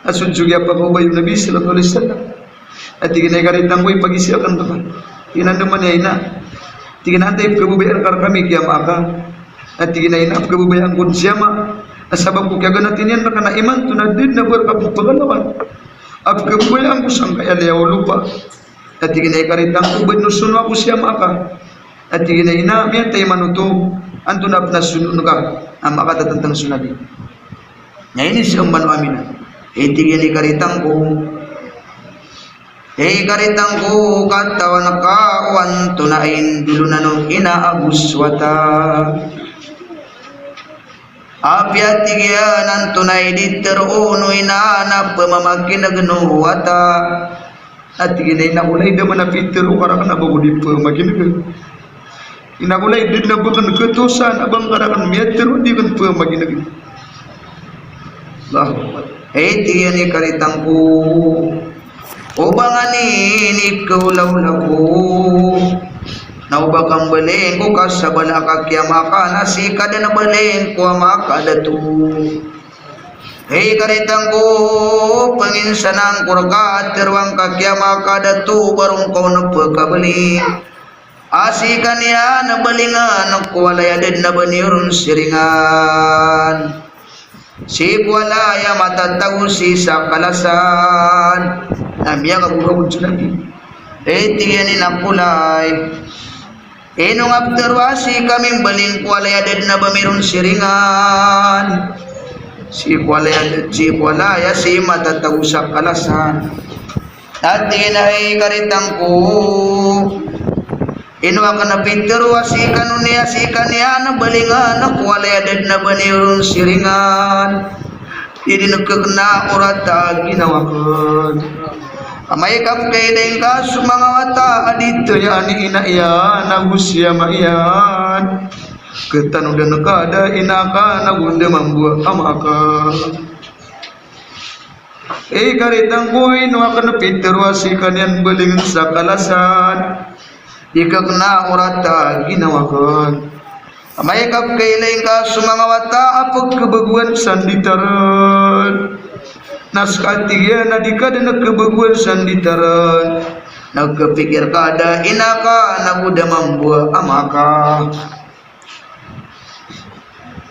Na so den so kiyapakaobay o Nabi sallallahu alaihi wasallam. Na tig iyan a ikaritan ko, ipagizaan ka. Tig iyan a anda man i ina. Tig iyan a antaa i pekababayaan ka rekami kiyama aka. Na tig iyan a ina, pekababayaan ko den si ama. Na sabap ko kiyaganatan iyan reka na imanto na da den a ba reka pekalawan. A pekababayaan ko sangkaya liyawaw o lopa. Na tig iyan a ikaritan ko, ba den o sonoa ako si ama aka. Na tig iyan a ina, miyatay man oto, antonaa pen a sonoon ka. Ama aka tatantang so Nabi. Na inisaan man o Aminah. Hay tig iyan a ikaritan ko. Hay ikaritan ko, katawan ka o antonaa i indolonan o ina ago so wata. Apiya tig iyan antonaa i di teroon o ina na pemamakinegen o wata. Na tig iyan a ina ko lay da man a pitero ka raken a ba ko di pemakinegen. Ina ko lay da den a ba ken ketosan a ba ngka raken miyatero di ken pemakinegen. Allahu Akbar. Hay tig iyan a ikaritan ko. O ba nganin i kaolawla ko. Na o ba ka mbaling ko kasabala ka kiyama aka na sii ka den a mbaling ko ama aka dato. Hay ikaritan ko, penginsanan ko reka a teroan ka kiyama aka dato, ba ron ka on pekabaling. A sii ka niyan balingan ko walay a da den a ba niyo ron siringan. Sii ko walay a matatago sii sa kalasan. Na miyakagoro ako den so Nabi. Hay tig iyan a ina ko lay. Ino nga petero a sii kami mbaling ko walay a da den a ba mi ron siringan. Sii ko walay a da, sii ko walay a sii matatago sa kalasan. Na tig iyan a hay ikaritan ko. Ino aken a pitero a sii kano niyan, sii ka niyan balingan ko walay a da den a ba niyo ron siringan. Di den kekena o rata a ginawa aken. Amay ka pekailay ngka so manga wata a di tayaan i ina iyan ago si ama iyan. Ketanodan ka da ina aka nago da mambo a ama aka. Hay ikaritan ko, ino aken a pitero a sii ka niyan balingan sa kalasan. Di kekena o rata a ginawa aken. Amay ka pekailay ngka so manga wata a pekebagoan sa nditaren. Na seka tig iyan a di ka den kebagoan sa nditaren. Na kepikir ka da ina aka nago da mambo a ama aka.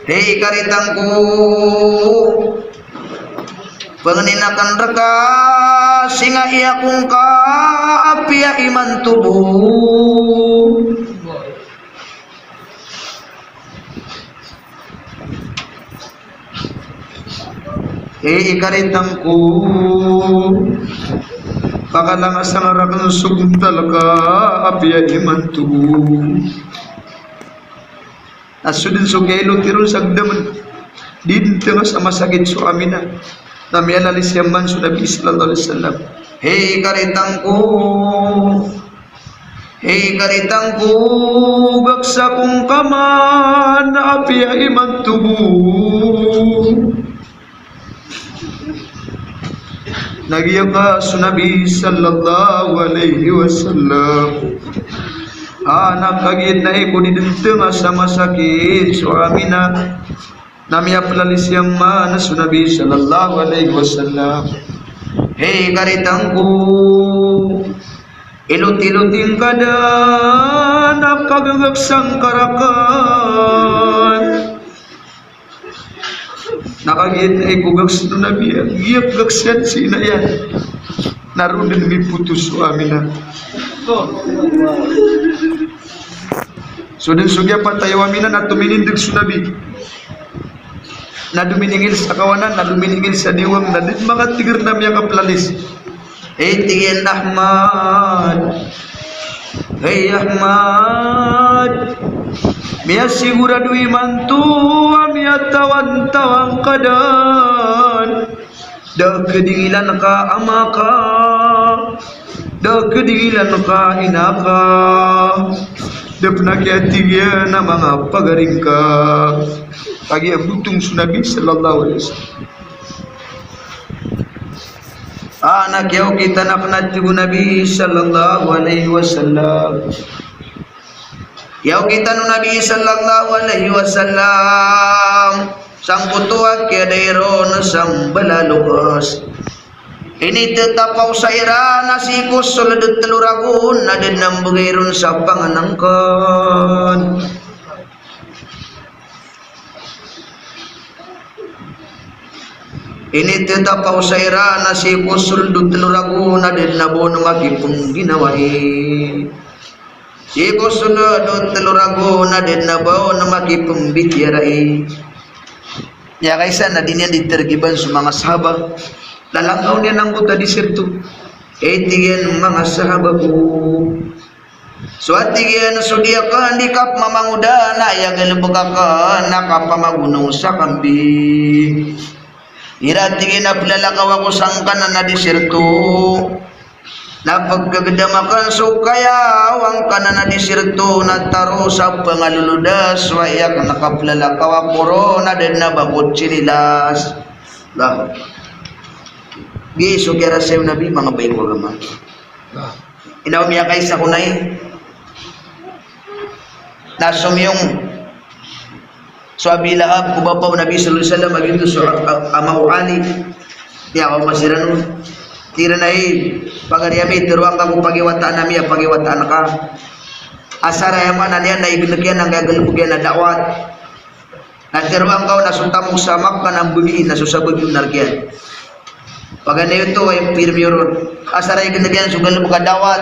Hay ikaritan ko, pengnin aken reka, singai ako ngka apiya imanto bo. Hay ikaritan ko, pakalangasan ka raken so bontal ka apiya imanto bo. Na so den so kiyailoti ron sa gedamen. Di den tenga sa masakit so Aminah. Na miyalalis iyan man so Nabi sallallahu alaihi wasallam. Hay ikaritan ko. Hay ikaritan ko, gaksa ko ngka man apiya imanto bo. Na giyangka so Nabi sallallahu alaihi wasallam. A, na kagiya na iko di den tenga sa masakit so Aminah. Na miyapelalis iyan man so Nabi sallallahu alaihi wasallam. Hey, karitang ko, ilot-ilot ingka dn a kagagak sangka raken. Na kagiya aya ko gagak o Nabi, aya gagak iyan si ina iyan. Na roo dn mipotos so Aminah. So dn so giyapatay o Aminah na tominindg so Nabi. Na dominingil sa kawanan, na dominingil sa diwang, na di dn makatigr na miyakaplalis. Hey, tig iyan, Ahmad. Hey, Ahmad. Miyasigorado imanto a miyatawan-tawan ka dn. Da a kdingilan ka a ama ka. Da a kdingilan ka a ina ka. Da pn a kiyatig iyan a manga pagari ngka. Kagiya botong so Nabi sallallahu alaihi wasallam. A, na kiyaokitan akn, a tig o Nabi sallallahu alaihi wasallam. Kiyaokitan o Nabi sallallahu alaihi wasallam sangkoto a kiyadai ron sa mbala a loks. Initatapaw sa iran a sii ko sold o tlo ragon a da dn a mbgay ron sa pangnngkn. Initatapaw sa iran a sii ko sold o tlo ragon a da dn a ba on makipngginawai. Sii ko sold o tlo ragon a da dn a ba on makipmbitiyarai. Miyakaisa na di niyan di targiban so manga sahaba. Lalangkaw niyan angkoto a disyerto. Tig iyan, manga sahaba ko, so, a tig iyan, so di akn di kapmamangoda na aya galbk akn na kapamagonong sa kambing. Igira, tig iyan, a plalakaw ako sangkanan a disyerto, na pggdam akn so kayaw angkanan a disyerto na taro sa pangalolodas, so aya akn kaplalakaw ako ron na da dn a ba ko tsinilas. Allahu Akbar. Giya so kiyarasay o Nabi, manga bai ko agama. Ino miyakaisa ko nai na somiyong so Abi Lahab ko bapa o Nabi sallallahu alaihi wasallam, a giyoto so a-, a-, ama o Ali. Miyakaoma siran on. Tig iran a, "Hay pagari ami, tharoa ngka ko pagiwataan ami a pagiwataan ka." Asar, aya maana niyan na ignk iyan angkaya galbk iyan a da'wat. Na tharoa ngka on na so tamok sa Makkah na mbgi, na so sabagi on na rk iyan. Paganay oto, aya pirmi ron. Asar a ignk iyan so galbk a da'wat.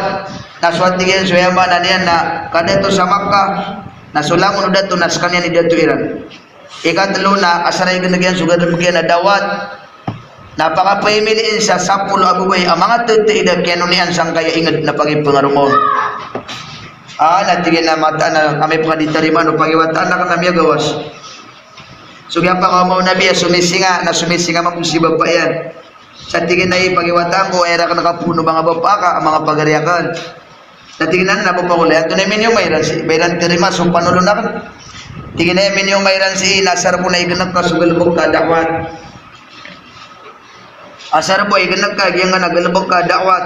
Na so, a tig iyan, so aya maana niyan na kadato sa Makkah, na so langon o dato na skaniyan i dato iran. Ikatlo na asar a ignk iyan so galbk iyan a da'wat. Na pakapaimiliin sa sapolo a babay a manga tataid a kiyanonian sangkaya ingd na pagipngaroma on. A, na tig iyan a mataan a amay pn ka di tarimaan o pagiwataan akn na miyagawas. So kiyapakaoma o Nabi a somisinga, na somisinga mambo si bapa iyan. Sa tig iyan a, "Hay pagiwataan ko, aya rakn kapoon o manga bapa ka a manga pagari akn." Na tig iyan a, "Na bapa ko, lay antonaa i minioma iran sii, ba iran tarimaa so panolon akn?" Tig iyan a, "Minioma iran sii na asar bo na ignk ka so galbk ka a da'wat." Asar bo a ignk ka giyangkanan a galbk ka a da'wat.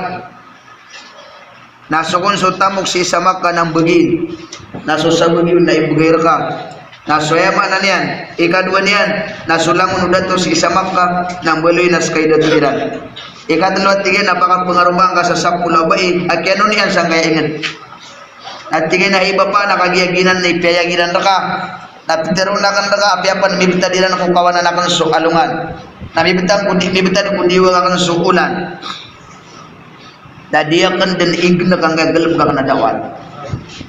Na so kon so tamok sii sa Makkah na mbgi, na so sabagi on na ibgay rka. Na so aya maana niyan, ikadowa niyan, na so langon o dato sii sa Makkah na mbaloy na ska i dato iran. Ikatlo, a tig iyan, na pakapngaromaan ka sa sapolo a bai a kiyanonian sangkaya ingd. Na tig iyan a, "Hay bapa, na kagiya giyanan i piyayag iran rka, na pitharo akn rka a apiya pn mibtad iran ko kawanan akn so alongan, na mibtad ko di, mibtad ko diwang akn so olan, na di akn dn ignk angkaya galbk akn a da'wat."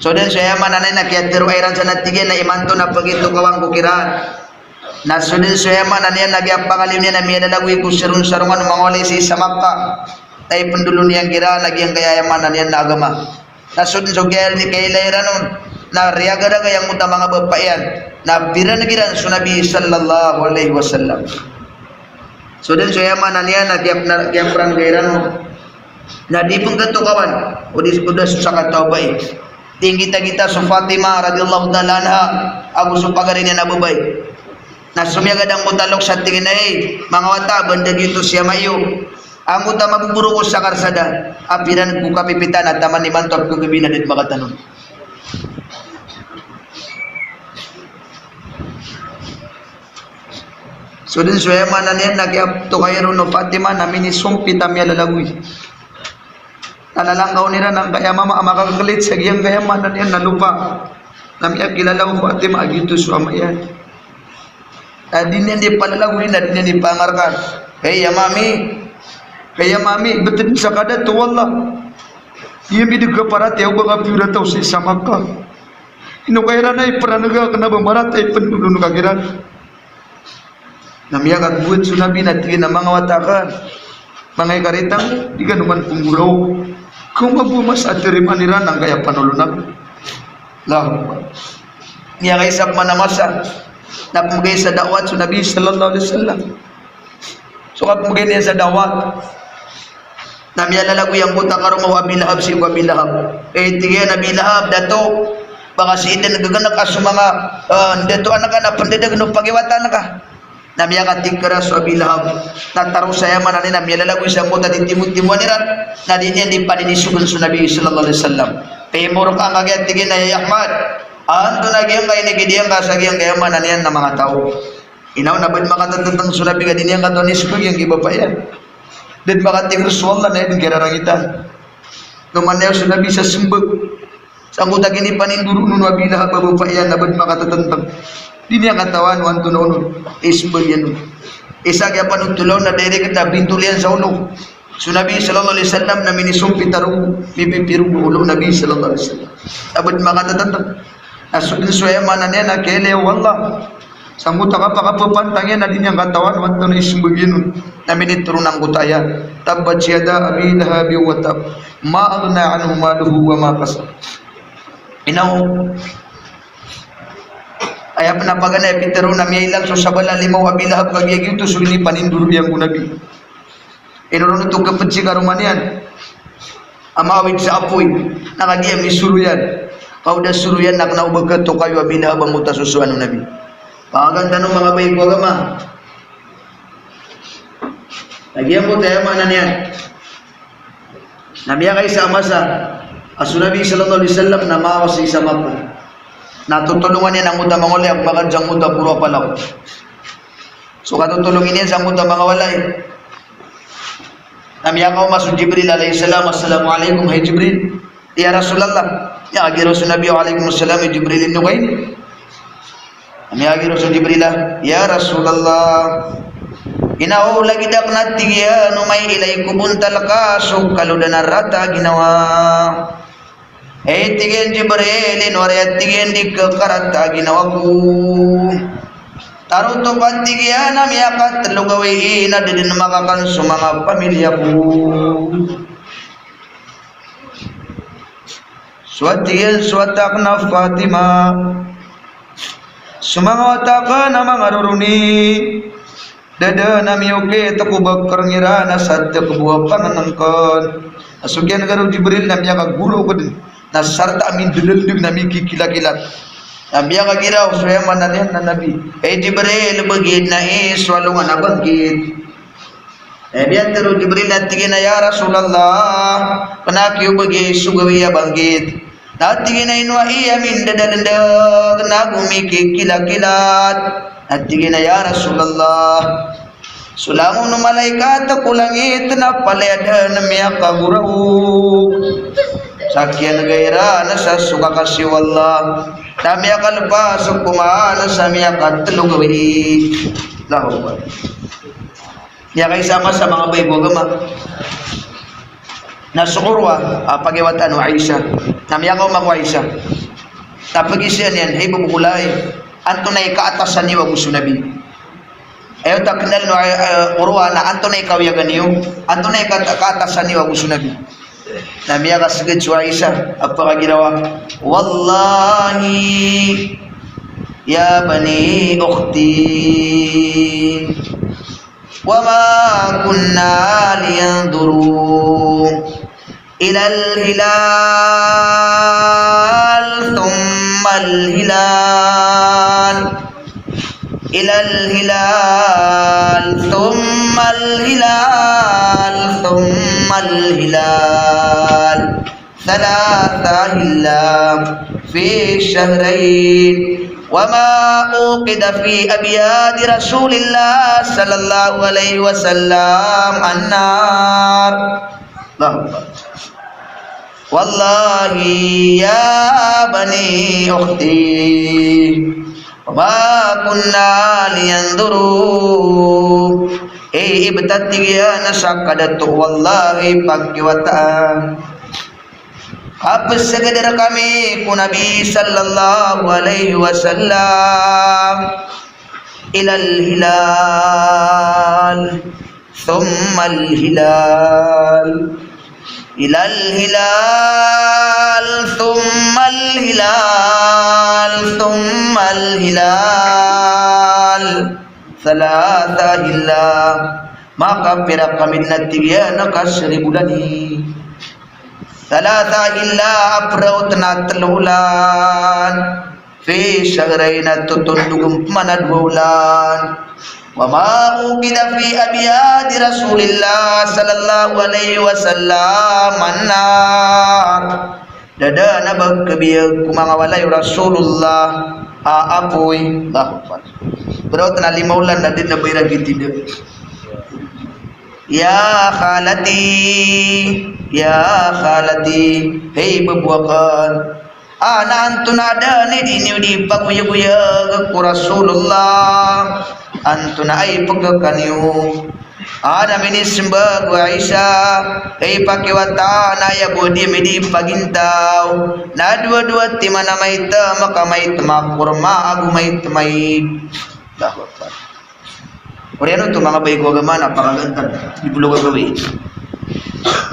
So dn so aya maana niyan na kiyatharoa iran san, a tig iyan a, "Imanto na pagitokawan ko kiran." Na so dn so aya maana niyan na kiyapangaliyo niyan a miyalalagoy ko saronsarongan o manga walay sii sa Makkah. Na ipndolon iyan kiran a giyangkaya aya maana niyan na agama. Na so dn so kiya-, kiyailay iran on na riyagaraga iyan angkoto a manga bapa iyan, na pirng iran so Nabi sallallahu alaihi wasallam. So dn so aya maana niyan na kiyap-, na kiyaprangga iran on. Na di pn katokawan o di, o da so sakataw a bai. Tinggitagita so Fatima radhiyallahu ta'ala anha ago so pagari niyan a babay. Na somiyagad angkoto a loks a tig iyan a, "Hay manga wata, bandagi oto si ama iyo. Angkoto a maboboro ko sa karsada a piran ko kapipitan a taman imanto a pkhagabi na da dn makatanon." So dn so aya maana niyan na kiyatokawi ron o Fatima na minisompit a miyalalagoy. Na lalangkaw iran angkaya mama a makaklit sa giyangkaya maana niyan na lopa. Na miyakilala o Fatima a giyoto so ama iyan. Na di niyan di palalagoy, na di niyan di pangarkan. Hey, ya mami. Hey, ya mami, btad sa kadato, wallah. Iya mi di kaparatiyaya o ba ka piyorataw sii sa Makkah. Ino ka iran a ipranaga kna ba maratiyaya pn o dn ka kiran. Na miyakagowad so Nabi na tig iyan a manga wata akn, manga ikaritang, di kano man pnggoraok. Kaoma bo a masa a tarimaan iran angkaya panolon akn. Allahu Akbar. Miyakaisa pman a masa na pmbgay sa da'wat so Nabi sallallahu alaihi wasallam. So kapmbgay niyan sa da'wat, na miyalalagoy angkoto a karoma o Abi Lahab sii ko Abi Lahab. Eh, tig iyan a Abi Lahab, dato, baka sii dn ggnak a so manga, eh, dato anak ka na pndadagn o pagiwatan ka. Na miyakatikra so Abi Lahab. Na taro sa aya maana niyan na miyalalagoy sangkoto a titimotimoan iran. Na di niyan di paninisogan so Nabi sallallahu alaihi wasallam. Pimorkaan ka giya, tig iyan a, ya Ahmad, antonaa giyangkai inigid iyan ka sa giyangkai a maana niyan na manga taw. Inaw na ba dn makatatantang so Nabi ka di niyan katoon isog a giyangkai bapa iyan. Da dn makatikr so Allah na aya dn kirarangitan. Noman iyan so Nabi sa smbag. Sangkoto a kinipanindoro on o Abi Lahab a bapa iyan na ba dn makatatantang. Di niyan katawan o antonaa on i smbag iyan on. Isa a kiyapanothol on na direct na bintol iyan sa olo so Nabi sallallahu alaihi wasallam na minisompit a rogo, mipipirogo o olo o Nabi sallallahu alaihi wasallam. A ba dn makatatantang. Na so dn so aya maana niyan na kiyailay o Allah. Sangkoto a kapakapapantang iyan na di niyan katawan o antonaa i smbag iyan on. Na minitoron angkoto a ayat, "Tabbat yada Abi Lahabin wa tabb, ma aghna anhu maluhu wa ma kasab." Inaw, aya pn a paganay a pitharo na miyailang so sabala a lima o Abi Lahab kagiya giyoto so inipanindoro iyan ko Nabi. Ino ron oto kapd sii karoma niyan a maawid sa apoy, na kagiya misoro iyan. Ka o da soro iyan na kna o ba katokawi o Abi Lahab angkoto a sosoan o Nabi. Pangaganda tano manga bai ko agama. Na giyangkoto aya maana niyan. Na miyakaisa a masa a so Nabi sallallahu alaihi wasallam na maawas sii sa Makkah. Na totolongan iyan angkoto a manga walay a pmakad sangkoto a poro a palak. So katotolongi niyan sangkoto a manga walay. Na miyakaoma so Jibril alayhis salam, "Assalamu alaikum, hay Jibril." "Ya Rasulallah." Miyakagiraw so Nabi, "Wa alaikum assalam, hay Jibril, ino ka ini?" Na miyakagiraw so Jibril a, "Ya Rasulallah, inaw lagid akn a tig iyan o mailay ko bontal ka so kalodan a rata a ginawa." "Hay," tig iyan, "Jibril, ino ari a tig iyan di khakarata a ginawa ko?" "Taro oto," tig iyan, "a miyakatlo gawii na da dn makakan so manga pamilya ko." "So," tig iyan, "so wata akn a Fatima, so manga wata akn a manga roro ini, da dn a miyokit ko bkr iran a satkbo a pangnngkn." Na so kiyan'ga o Jibril na miyakagoraok dn, na sarta a mindlldg na mikikilakilat. Na miyakagiraw so aya maana niyan na Nabi, "Hay Jibril, bgi dn ai so alongan a bangkit." Na miyatharo o Jibril na tig iyan a, "Ya Rasulallah, kna ki o bgi so gawii a bangkit." Na tig iyan a, "Ino ai a mindlldg nago mikikilakilat?" Na tig iyan a, "Ya Rasulallah, so langon o malaikat ko langit na palaya dn miyakagoraok sa kiyan'ga iran sa so kakasi o Allah, na miyakalpas ko man sa miyakatlo gawii." Allahu Akbar. Miyakaisa a masa, manga bai ko agama, na so Urwa a pagiwatan o Aisha. Na miyakaoma ko Aisha. Na pagiza niyan, "Hay babay ko lay, antonaa i kaatasan iyo ago so Nabi?" Aya oto a knal o, eh, Urwa na antonaa i kawiyagan iyo, antonaa i ka-, kaatasan iyo ago so Nabi. Na miyakasgad so Aisha a pakagiraw a, "Wallahi, ya bani ukhti, wa ma kunna linanzura ilal hilal thummal hilal, ilal hilal thummal hilal thummal hilal, thalatha ahilla fi shahrayn, Wa ma uqida fi abyadi Rasulillah sallallahu alaihi wasallam an-nar. Allahu Akbar. Wallahi ya bani ukhti, wa ma kunna liyanzuru. Hay ibt a tig iyan a sakadato, wallahi, pakiwataan, kapeseged rkami ko Nabi sallallahu alaihi wasallam, ilal hilal, thummal hilal, ilal hilal, thummal hilal, thummal hilal, thalatha hilal. Makapira kami dn a tig iyan a kasribo olan i. Thalatha hilal, a praot na tlo olan. Fi shahrayn, a totondog pman a dowa olan. Wa ma uqida fi abyadi Rasulillah sallallahu alaihi wasallam an-nar. Da dn a ba kabiyag ko manga walay o Rasulullah a apoy. Allahu Akbar. Praot na lima olan na di na ba iran kitindg. Ya khalati, ya khalati, hay babo akn. A, na antonaa dn i di niyo di pagoyagoyag ko Rasulullah? Antonaa i pkakaniyo? A, na minismbag o Aisha, hay pakiwata, na aya bo di mi di pagintaw na dowa-dowa timan a maitem, ka maitem a korma ago maitem a ig. Allahu Akbar. Oriyan oto manga bai ko agama na pakagantan, di bolo gagawii.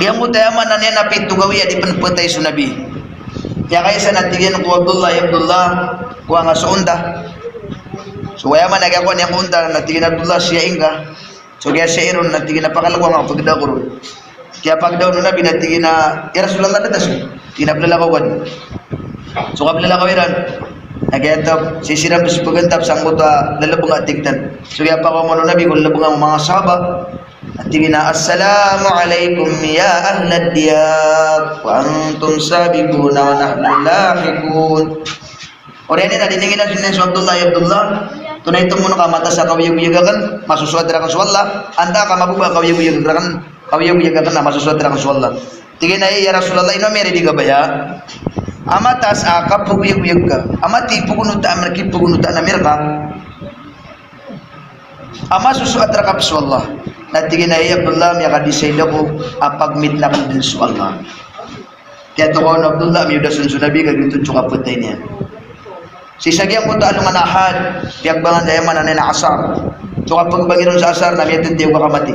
Giyangkoto aya maana niyan na pito gawii a di pn phatay so Nabi. Aya kaisa na tig iyan ko Abdullah, ya Abdullah, kowa nga so onta. So aya maana giya kowa niyan ko onta na tig iyan a Abdullah, siyaing ka. So giya siyaing ron na tig iyan a pakalkowa nga ko pagda ko ron. Kiyapagdaw o Nabi na tig iyan a, "Ya Rasulullah, da ta so." Tig iyan a, "Plalakaw ka di." So kaplalakaw iran, na kiyatap, sii siran pzpgn tap sangkoto a lalbnga a tig tano. So kiyapakaoma o Nabi ko lalbnga o manga sahaba. Na tig iyan a, "Assalamu alaikum ya ahlad diyar, wa antum sabiquna wa nahnu lahiqun." Oriyan iyan na di niyan giyanan so Abdullah, ya Abdullah, antonaa i tomo ngka a matas a kaoyagoyag akn, masosoat rakn so Allah, antaa ka mababa a kaoyagoyag rakn, kaoyagoyag akn na masosoat rakn so Allah. Tig iyan a, "Ya Rasulullah, ino a miyari di kabaya a matas a kapagoyagoyag ka, a mati i pagonotaan, a mati i pagonotaan ami rka, a masosoat rka pn so Allah?" Na tig iyan a, "Ya Abdullah, miyaka-decide ako a pagmitn akn dn so Allah." Kiyatokawan o Abdullah, miyodas on so Nabi, kagiya oto so kaphatay niyan. Sii sa giyangkoto a alongan a Ahad, piyagbangan da aya maana niyan a asar. So kapagbangi ron sa asar na miyatitiya o kakamati.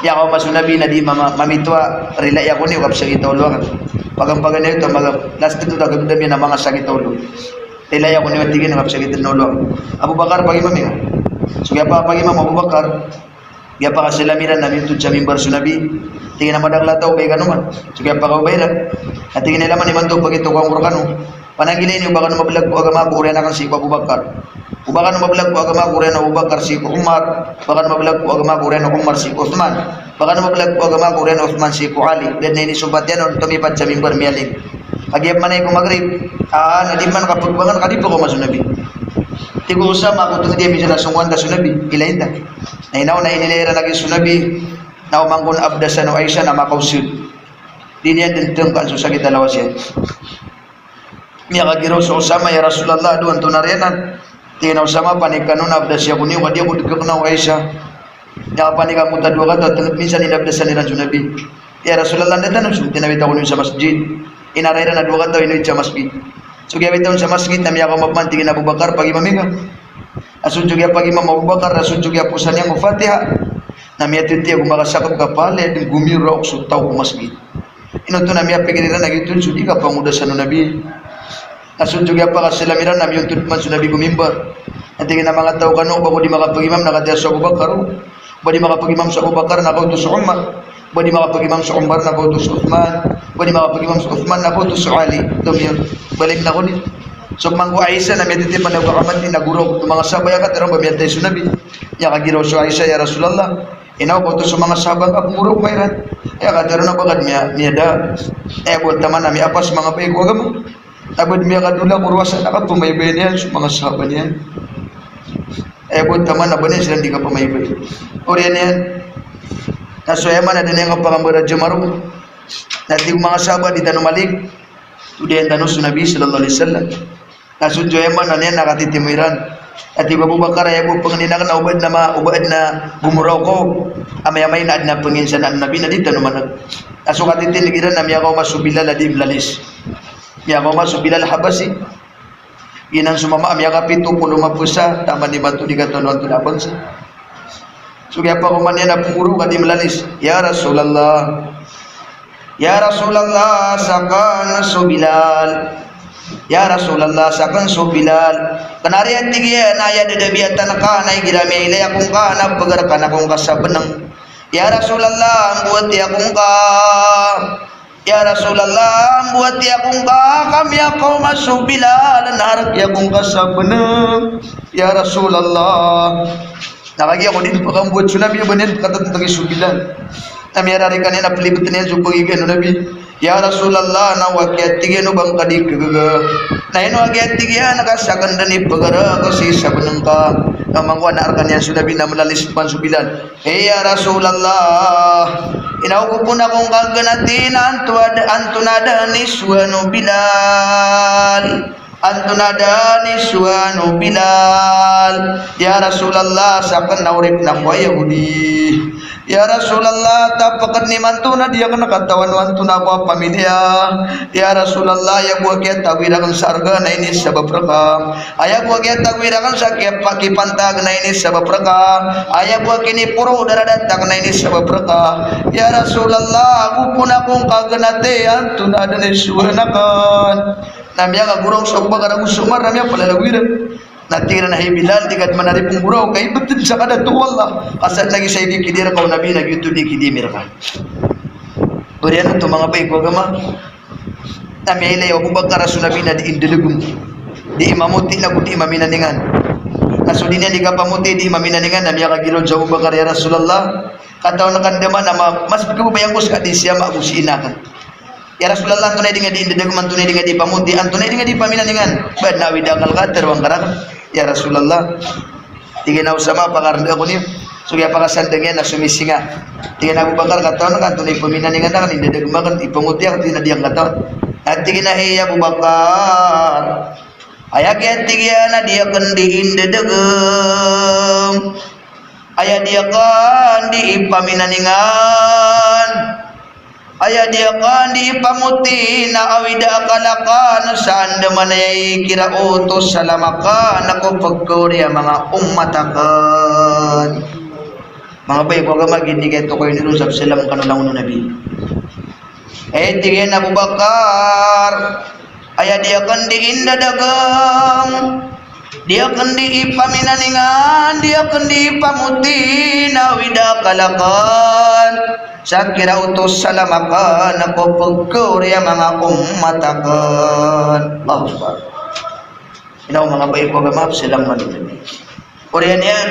Aya kaoma so Nabi na di mama-, mamito a, "Rilai ako niyo, kapsakit a olo akn." Paganpagan iyan oto a maga, last oto a gagdam iyan a manga sakit a olo. "Rilai ako niyo," tig iyan, "kapsakit a olo akn." "Abu Bakar, pagimami nga." So kiyapakapagimam o Abu Bakar, kiyapakasalam iran na miyontod sa mimbar so Nabi. Tig iyan a, "Madakl a taw, obay kano man." So kiyapakaobay iran. Na tig iyan a, "Ilay man imanto pagitokawang ko rkano. Pananggilai niyo ba kano mablag ko agama ko oriyan akn sii ko Abu Bakar. O ba kano mablag ko agama ko oriyan o Abu Bakar sii ko Umar. Ba kano mablag ko agama ko oriyan o Umar sii ko Uthman. Ba kano mablag ko agama ko oriyan o Uthman sii ko Ali." Biyad na inisompat iyan on, tomipad sa mimbar, miyaling. Kagiya pman aya ko Maghrib, a, na di man kapagbangan, kadipa ko ma so Nabi. Tig o Usama, ko tongd iyan mizaan a songkoan ta so Nabi, ilayin ta. Na inaw na inilay iran lagid so Nabi, na oman kon abdasan o Aisha na makaosod. Di niyan dn tngkaan so sakit a lawas iyan. Miyakagiraw so Usama, "Ya Rasulullah, ado antonaa riyanan?" Tig iyan a, "Usama, panik kano na abdasi ako niyo, ka di ako dkha kna o Aisha." Miyakapanik angkoto a dowa kataw a tngd minsan inabdasan iran so Nabi. "Ya Rasulullah, anda tano so?" Tinawit ako niyo sa masjid. Inara iran a dowa kataw, inowit sa masjid. So kiyawit on sa masjid na miyakaoma pman, tig iyan a, "Abu Bakar, pagimami nga." Na so dn so kiyapagimam o Abu Bakar, na so dn so kiyaposan iyan ko Fatiha, na miyatitiya ko makasakap ka palaya dn gomiraok so taw ko masjid. Ino oto na miyapikir iran a giyoto so di kapangodasan o Nabi. Na so dn so kiyapakasalam iran na miyontod pman so Nabi ko mimbar. Na tig iyan a, "Manga taw kano, ba ko di makapagimam na katii so Abu Bakar, o ba di makapagimam so Abu Bakar na kaoto so Umar. Ba di makapagimam so Umar na kaoto so Uthman. Ba di makapagimam so Uthman na kaoto so Ali. Tomiyo, balik na ko di." So pman ko Aisha na miyatitiya pman a kakamati na goraok so manga sahaba, aya katharo ba miyatay so Nabi. Miyakagiraw so Aisha, "Ya Rasulullah, inaw ba oto so manga sahaba ngka ko goraok iran?" Aya katharo na ba ka dn miya-, miyada. Aya bo taman a miyapas manga bai ko agama. Na ba di miyakadola ko rowasa na kapamaybay niyan so manga sahaba niyan. Aya bo taman a ba niyan siran di kapamaybay. Oriyan iyan, na so aya man a da niyan kapakambaraja maro. Na tig o manga sahaba, di tano malik, todayan tano so Nabi sallallahu alaihi wasallam. Na so aya man a niyan na katitimo iran. Na tig o Abu Bakar, aya bo pangnin akn na o ba adn a ma-, o ba adn a gomoraok a miyamay na adn a panginsanaan o Nabi na di tano maneg. Na so katitindg iran na miyakaoma so Bilal a di mlalis. Miyakaoma so Bilal Habasi. Giyanan so mama a miyakapito polo mapesa, taman imanto di katawan o antonaa a bangsa. So kiyapakaoma niyan a pngoro ka di mlalis. Ya Rasulullah. Ya Rasulullah, sakn so Bilal. Ya Rasulullah, sakn so Bilal. Kna ari a tig iyan a aya da dabiyatan ka na igira miyailay ako ngka na pgrkan ako ngka sa bnng. Ya Rasulullah, mbowati ako ngka. Ya Rasulullah, mbowati ako ngka, ka miyakaoma so Bilal na rk ako ngka sa bnng. Ya Rasulullah. Na kagiya ko di pakambowat so Nabi a ba niyan katatanggi so Bilal. Na miyararikan iyan a plibtn iyan so pagigiya o Nabi. Ya Rasulullah, na o aki a tig iyan o ba ngka di kagaga. Na ino aki a tig iyan ka sakn dn i pgrk sii sa bnng ka. Na mangkowa na rk iyan so Nabi na mlalis pn so Bilal. Hay ya Rasulullah, ino ko pn ako ngka gnati na anto-, antonaa dn i sowaan o Bilal. Antonaa dn i sowaan o Bilal. Ya Rasulullah, sakn na oripn ako a Yahudi. Ya Rasulullah, tapkd imanto na di akn katawan o antonaa ko a pamilya. Ya Rasulullah, aya bo a kiyatago iyan rakn sa arga na inisabap rka. Aya bo a kiyatago iyan rakn sa kiya-, kipantag na inisabap rka. Aya bo a kiniporo o daradat akn na inisabap rka. Ya Rasulullah, ago pn ako ngka gnati, antonaa dn i sowaan akn. Na miyakagoraok so Abu Bakar ago so Umar, na miyapalalagoy iran. Na tig iran a hay Bilal, di ka dn manarip nggoraok, ka ibtad sa kadato o Allah. Ka sadn a giya sa di kidir ka o Nabi na giyoto di kidir ka. Oriyan oto manga bai ko agama. Na miyailay o Abu Bakar a so Nabi na di indadagm. Di ipamoti na go di ipaminaningan. Na so di niyan di kapamoti, di ipaminaningan, na miyakagiraw so Abu Bakar, ya Rasulullah. Katawan ka dn man a ma-, mas kababaya ko ska di si ama ago si ina akn. Ya Rasulullah, antonaa i di nga di indadagm, antonaa i di nga di ipamoti, antonaa i di nga di ipaminaningan. Ba adn a awid a akal ka, tharoa ngka rakn. Ya Rasulullah. Tig iyan a Usama, pakarndg ako niyo. So kiyapakasandng iyan na somisinga. Tig iyan a Abu Bakar, katawan ka antonaa i paminaningan akn, indadagm akn, ipamoti akn, tig iyan a di akn katawan. Na tig iyan a hay Abu Bakar. Aya kiya tig iyan a di akn di indadagm. Aya di akn di ipaminaningan. Aya di akn di ipamoti na awid a akal akn sa andamanaya i kiraot o salam akn ko pkaori a manga omat akn. Manga bai ko agama, gii di katokawi niyo sa pzalam kano langon o Nabi. Eh, tig iyan a Abu Bakar, aya di akn di indadagm, di akn di ipaminaningan, di akn di ipamoti na awid a akal akn sa kiraot o salam akn ko pkaori a manga omat akn. Allahu Akbar. Ino manga bai ko agama, pzalam kano langon o Nabi. Oriyan iyan,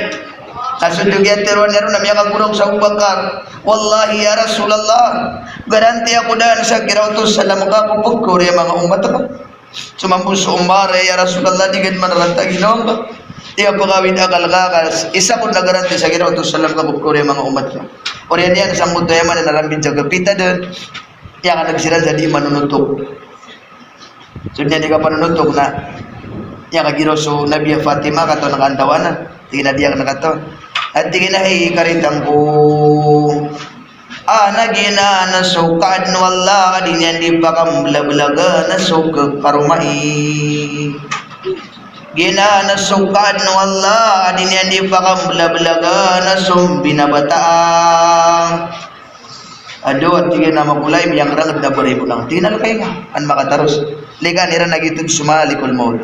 na so giya tharoa niyan roo na miyakagoraok so Abu Bakar. Wallahi ya Rasulullah, garanti ako dn sa kiraot o salam ka ko pkaori a manga omat ka. So mambo so Umar, ya Rasulullah, di ka dn manarata ginawa ngka. Aya pkawid a akal ka, ka isa ko dn a garanti sa kiraot o salam ka ko pkaori a manga omat ka. Oriyan iyan, sangkoto aya man a narambid sa kapita dn. Aya kaneg siran sa di manonotok. So di niyan di kapanonotok na aya kagiraw so Nabi a Fatima, katawan ka antaa na. Tig iyan a di akn katawan. A tig iyan a hay karitang ko. Ana giyanan so kaadn o Allah a di niyan di pakamblablagan so kkaromai. Giyanan so kaadn o Allah a di niyan di pakamblablagan so mbinabataan. Ado, a tig iyan a makolay, miyangrangd na baribo lang. Tig iyan a lakay ka, an makataros. Likan iran a giyoto so Malikul Maut.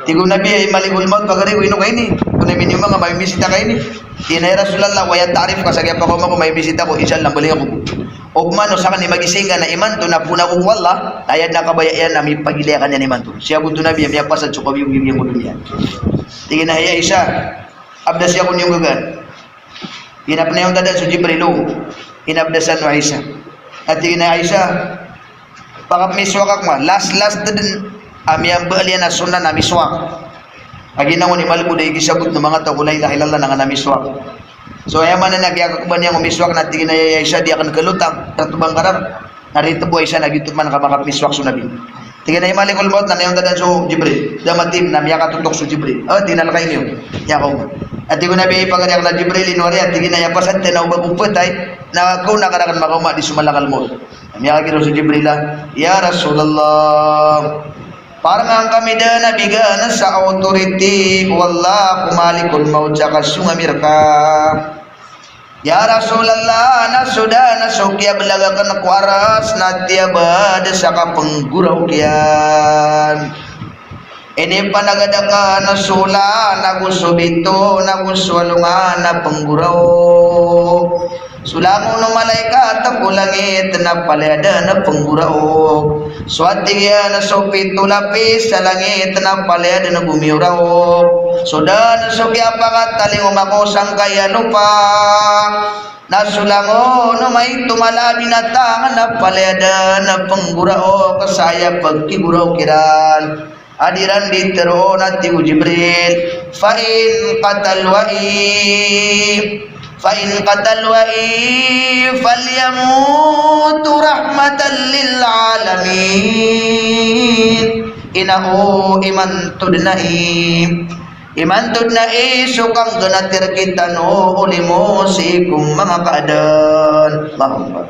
Tig o Nabi a Malikul Maut, pagari ko, ino ka ini? Ko na miniyoman ka, mamisita ka ini. Tig iyan a ya Rasulullah, aya tarif ka sa kiyapakaoma ko, mamisita ko, insha Allah, baling ako. Opama o sakn i magising ka na imanto na poon ako ko Allah, na aya dn a kabaya iyan na mipagilay ka niyan imanto. Sii ko oto o Nabi a miyapasad so kawiyawiyawiyan ko doniya. Tig iyan a hay Aisha, abdasi ako niyo nggaga. Inapnayon ta dn so Jibril, o inabdasan o Aisha. A tig iyan a Aisha, pakapmiswak ako ma, last, last dn, a miyambaal iyan a sunnah na miswak. A ginawa niyan malbod a igisabot o manga taw ko la ilaha illallah na ngka na miswak. So aya maana niyan a kiyakakban iyan ko miswak na tig iyan a ya Aisha, di akn kalotang, rtbang ka ran. Na ritbo a isa na giyoto man ka makapmiswak so Nabi. Tig iyan a hay Malikul Maut, na niyan tadan so Jibril. Da matim na miyakatotok so Jibril. O, tig iyan a lakain iyo. Aya ko. A tig o Nabi a ipagari akn a Jibril, ino ari, a tig iyan a aya pasad tano o ba ko phatay na kaona ka rakn makaoma di so Malakal Maut. Na miyakagiraw so Jibril a, "Ya Rasulullah, parngan kami dn a bigan sa authority o Allah ko Malikul Maut sa kasong ami rka." Ya Rasulullah, na so da na so kiyablag akn ko aras na tiyabad sa kapnggoraok iyan. Inipanagad akn so olan ago so bitoon ago so alongan a pnggoraok. So langon o malaikat ko langit na palaya dn a pnggoraok. So a tig iyan a so pito lapis sa langit na palaya dn a gomiyoraok. So dn so kiyapakatalingoma ko sangkaya lopa. Na so langon o maito mala a binatang na palaya dn a pnggoraok sa aya pkigoraok iran. A di ran di tharoon a tig o Jibril, "Fa in qatal wa'i, fa in qatal wa'i falyamut rahmatan lil alamin." Ino imanto dn ai, imanto dn ai so kanggnati rktano o limo sii ko manga kaadn. Allahu Akbar.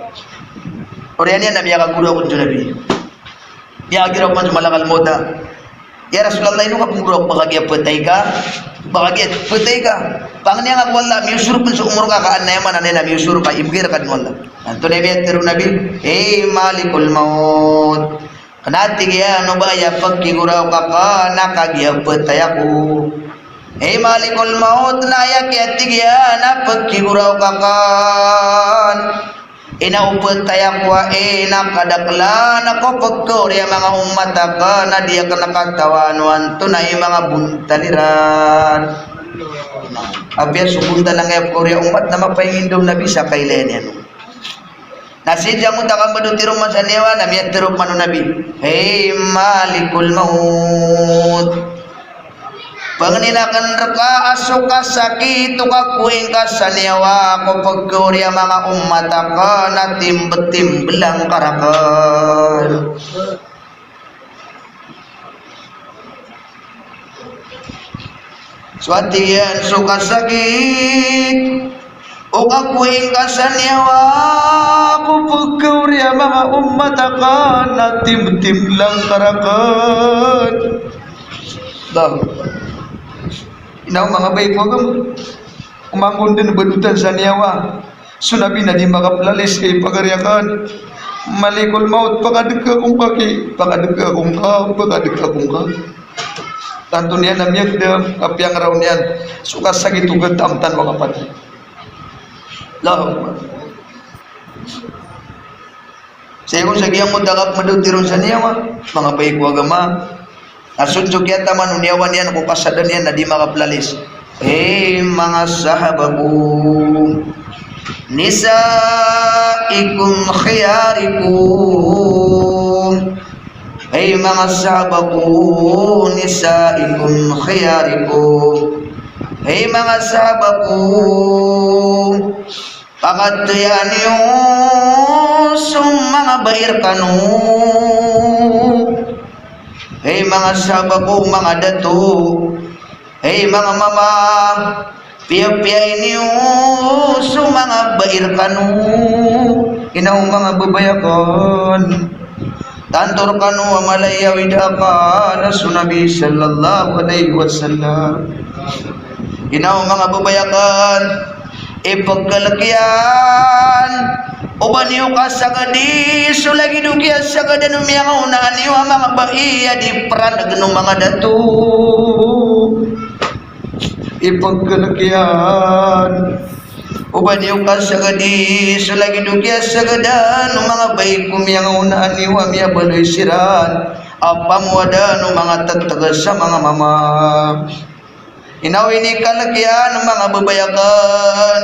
Oriyan iyan na miyakagoraok so Nabi. Miyakagiraw man so Malakal Maut a, "Ya Rasulullah, ino ka pnggoraok, ba kagiya phatay ka? Ba kagiya phatay ka? Pangni angka ko Allah, miyosorop so omor ka, ka an na aya maana niyan na miyosorop a imbgay rka dn o Allah." Antonaa i miyatharo o Nabi? "Hay Malikul Maut, kna a tig iyan o ba aya pkigoraok akn na kagiya phatay ako. Hay Malikul Maut, na aya kiya tig iyan a pkigoraok akn, ino phatay ako ai na kadaklan ako pkaori a manga ummat akn a di akn katawan o antonaa i manga bontal iran." Apiya so bontal angkaya pkaori a ummat na mapaingin o Nabi sa kailay niyan. Na sii dn a mota ka mbado tiro man sa niyawa na miyatharo man o Nabi, "Hay Malikul Maut, pangnin akn rka a so kasakit o kakowa ngka sa niyawa ko pkaori a manga ummat akn a timbtimbl angka rakn." So a tig iyan, so kasakit o kakowa ngka sa niyawa ko pkaori a manga ummat akn a timbtimbl angka rakn. Allahu Akbar. Ino manga bai ko agama. Oman kon dn badotan sa niyawa. So Nabi na di makaplalis, ipagari akn, "Malikul Maut, pakadka ako ngka ki, pakadka ako ngka, pakadka ako ngka." Tanto niyan na miyagdam, apiya ngaraw niyan so kasakit o katamtan o kapatay. Allahu Akbar. Sii ko sa giyangkoto a kapmado tiron sa niyawa, manga bai ko agama. Na so dn so kiyataman o niyawa niyan ko kasada niyan na di makaplalis. Hay manga sahaba ko, nisaikum khiyarikum. Hay manga sahaba ko, nisaikum khiyarikum. Hay manga sahaba ko, pakataya niyo so manga bai rkano. Hay manga sahaba ko, manga dato, hay manga mama, piyapiyai niyo so manga bai rkano. Ino manga babay akn. Tanto rkano a mala i awid akn a so Nabi sallallahu alaihi wasallam. Ino manga babay akn, ipkalk iyan o ba niyo kasagadi so lagid o kiyasagadan o miyangaonaan iyo a manga bai a di pranagn o manga dato. Ipkalk iyan o ba niyo kasagadi so lagid o kiyasagadan o manga bai ko miyangaonaan iyo a miyabaloy siran a pamowadan o manga ttg sa manga mama. Ino inikalk iyan o manga babay akn,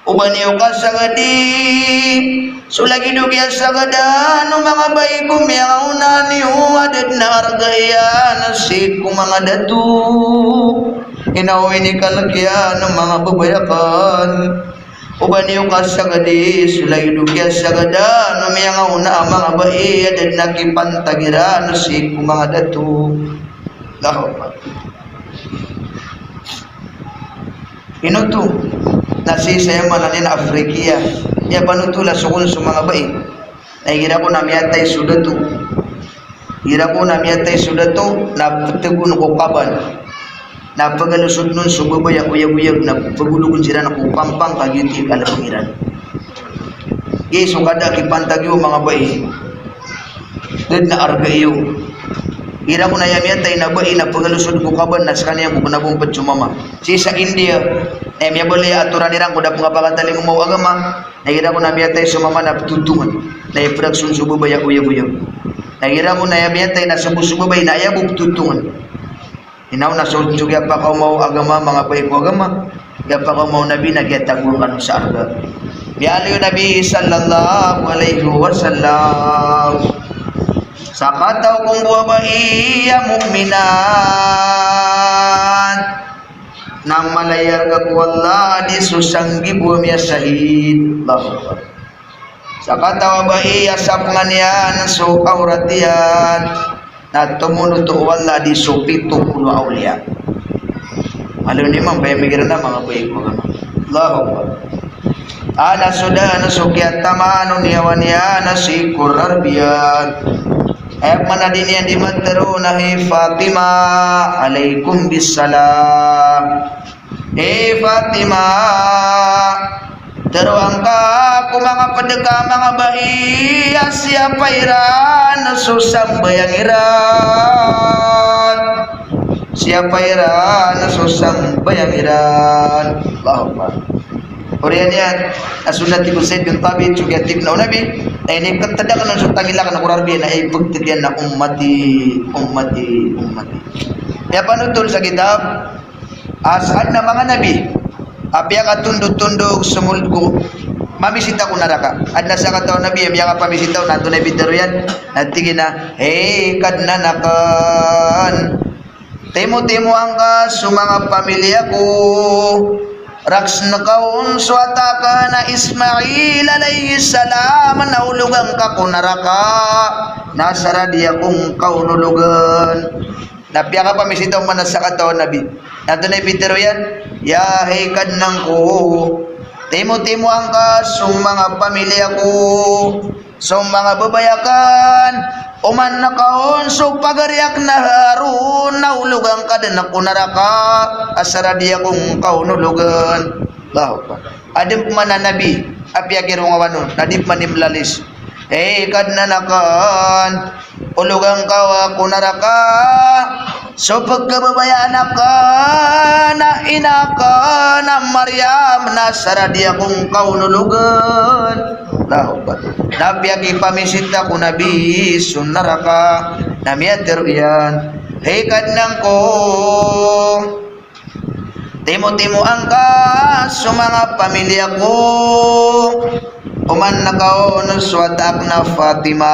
O ba niyo kasagadi so lagid o kiyasagadan o manga bai ko miyangaona niyo a da dn a arga iyan sii ko manga dato. Ino inikalk iyan o manga babay akn. O ba niyo kasagadi so lagid o kiyasagadan o miyangaona a manga bai a da dn a kipantag iran sii ko manga dato. Allahu Akbar. Ino oto? Na sii sa aya maana niyan a Afrikiya. Aya panotola so kon so manga bai. Na igira kon a miyatay so dato. Igira kon a miyatay so dato, na ptgon ko kaban. Na pagalosodan on so babay a oyagoyag, na pagologn siran ko pampang ka giyoto i kalbng iran. Giya so kada a kipantag iyo manga bai. Da dn a arga iyo. Igira kon a aya miyatay na bai na pagalosod ko kaban na skaniyan ko kna bo mpd so mama. Sii sa India, na aya miyabaloy a atoran iran ko da pn kapakatalingoma o agama, na igira kon a miyatay so mama na ptotongn. Na aya pd a kson so babay a oyagoyag. Na igira kon a aya miyatay na so bo so babay na aya bo ptotongn. Ino na so, so kiyapakaoma o agama, manga bai ko agama, kiyapakaoma o Nabi na kiyatagoan kano sa arga. Miyaaloy o Nabi sallallahu alaihi wasallam, sakataw ko mbabai a mu'minat na mala i arga ko Allah a di so sanggibo a miyasahid. Allahu Akbar. Sakataw a bai a sapngan iyan so awrat iyan, na tomonoto o Allah a di so pito polo a awliya. Malo niyo man ba aya migira na manga bai ko agama. Allahu Akbar. A na so daan so kiyatamaan o niyawa niyan sii ko rarbiyan. Aya pman a di niyan di matero na, "Hey Fatima, alaikum bisalam." Hey Fatima, teroa ngka ko manga pd ka manga bai a siyapa iran so sambayang iran. Siyapa iran so sambayang iran. Allahu Akbar. Oriyan iyan a sunnat i Zaid bin Thabit, so kiyatipna o Nabi, na inikatd akn on so tangila akn ko rarbiyan na ipgtd iyan na ummati, ummati, ummati. Aya panothol sa kitab, a sa adn a manga nabi a piyakatondotondog so mold ko mamisita ko naraka. Adn a sakataw a nabi a miyakapamisita on, na antonaa i pitharo iyan? Na tig iyan a, "Hey Kadnan akn, timotimoa ngka so manga pamilya ko. Rakhsn ka on so wata akn a Ismail alayhis salam na ologa ngka ko naraka na asar a di ako ngka on ologn." Na piyakapamisita on man a sakataw a nabi. Na antonaa i pitharo iyan? Ya, hay Kadnan ko, timotimoa ngka so manga pamilya ko, so manga babay akn, oman ka on so pagari akn a Harun na ologa ngka dn ko naraka, asar a di ako ngka on ologn. Allahu Akbar. Adn pman a nabi a piyakirongawan on, na di pman i mlalis. Hey Kadnan akn, ologa ngka ko naraka so pkhababayaan akn a ina akn a Maryam na asar a di ako ngka on ologn. Allahu Akbar. Na piyakipamisita ko Nabi so naraka, na miyatharo iyan, "Hey Kadnan ko, timotimoa ngka so manga pamilya ko, oman ka on so wata akn a Fatima.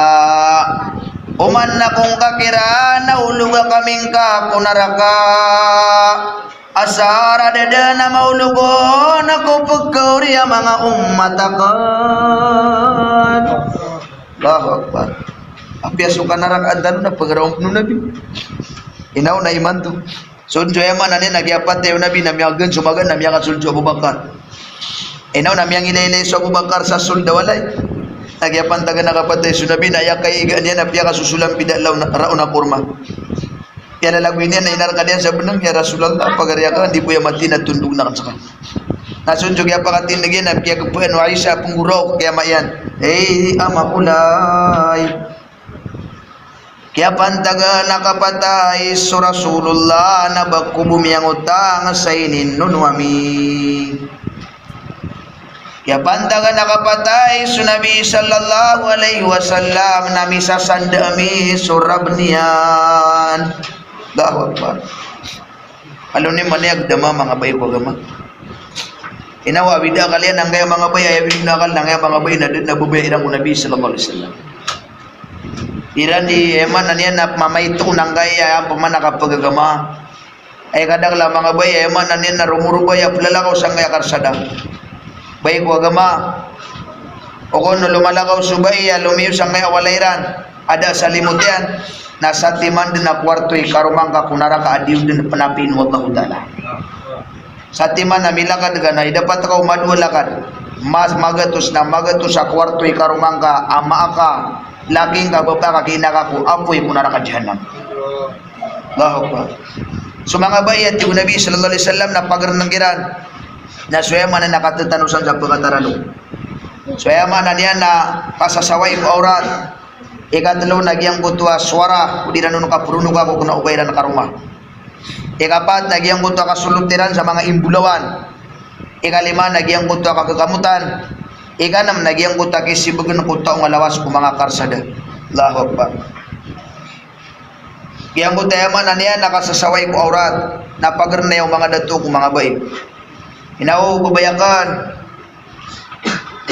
Oman ako ngka kiran a ologa kami ngka ko naraka, asar a da dn a maolog on ko pkhaori a manga ummat akn." Allahu Akbar. Apiya so kanarakaan tano na pagaraw o Nabi. Ino na imanto. So, so aya maana niyan na kiyapatay o Nabi na miyagn so magaan na miyakasold so Abu Bakar. Ino na miyangilaylay so Abu Bakar sa sold a walay. Na kiyapantagan a kapatay so Nabi na aya kaigaan iyan na piyakasosolan pida law na, raon a korma. Aya lalagoy niyan na inarka niyan sa bnng, "Ya Rasulullah, pagari akn, di bo aya mati na tondog akn ska." Na so, so kiyapakatindg iyan na kiyagpaan o Aisha a pnggoraok, kiyama iyan, "Hey, ama ko lay." Kiyapantagan a kapatay so Rasulullah na ba ko bo miyangotang sa ininono ami. Kiyapantagan a kapatay so Nabi sallallahu alaihi wasallam na misasanda ami so rab niyan. Allahu Akbar. Aloy niyo man aya gdama, manga bai ko agama. Ino a awid a akal iyan angkaya manga bai, aya awid o akal na angkaya manga bai na da dn a babaya iran ko Nabi sallallahu alaihi wasallam. Iran di, aya maana niyan na mamaito ko angkaya pman a kapagagama. Aya kadakl a manga bai, aya maana niyan na romorobay a plalakaw sangkaya karsada. Bai ko agama. O kon o lomalakaw so bai a lomiyo sangkaya walay iran a da a salimot iyan, na satiman dn a kowarto i karoma ngka ko naraka a di on dn pnapiin o Allahu Ta'ala. Satiman a milakad ka na idapat ka o mado a lakad, mas magatos na magatos a kowarto i karoma ngka, ama ka, laki ngka, bapa ka, ki ina ka, ko apoy ko naraka jahannam. Allahu Akbar. So manga bai a tig o Nabi sallallahu alaihi wasallam na pagrnng kiran na so aya maana na katatanosan sa pkataralo. So aya maana niyan na kasasawai ko awrat. Ikatlo na giyangkoto a sowara, o di ran on kapronoka ko kna o ba iran karoma. Ikapat na giyangkoto a kasolot iran sa manga imbolawan. Ikalima na giyangkoto a kakakamotan. Ikanm na giyangkoto a kisibgn ko taw nga lawas ko manga karsada. Allahu Akbar. Giyangkoto aya maana niyan na kasasawai ko awrat, na pagrnng o manga dato ko manga bai. Ino, babaya akn.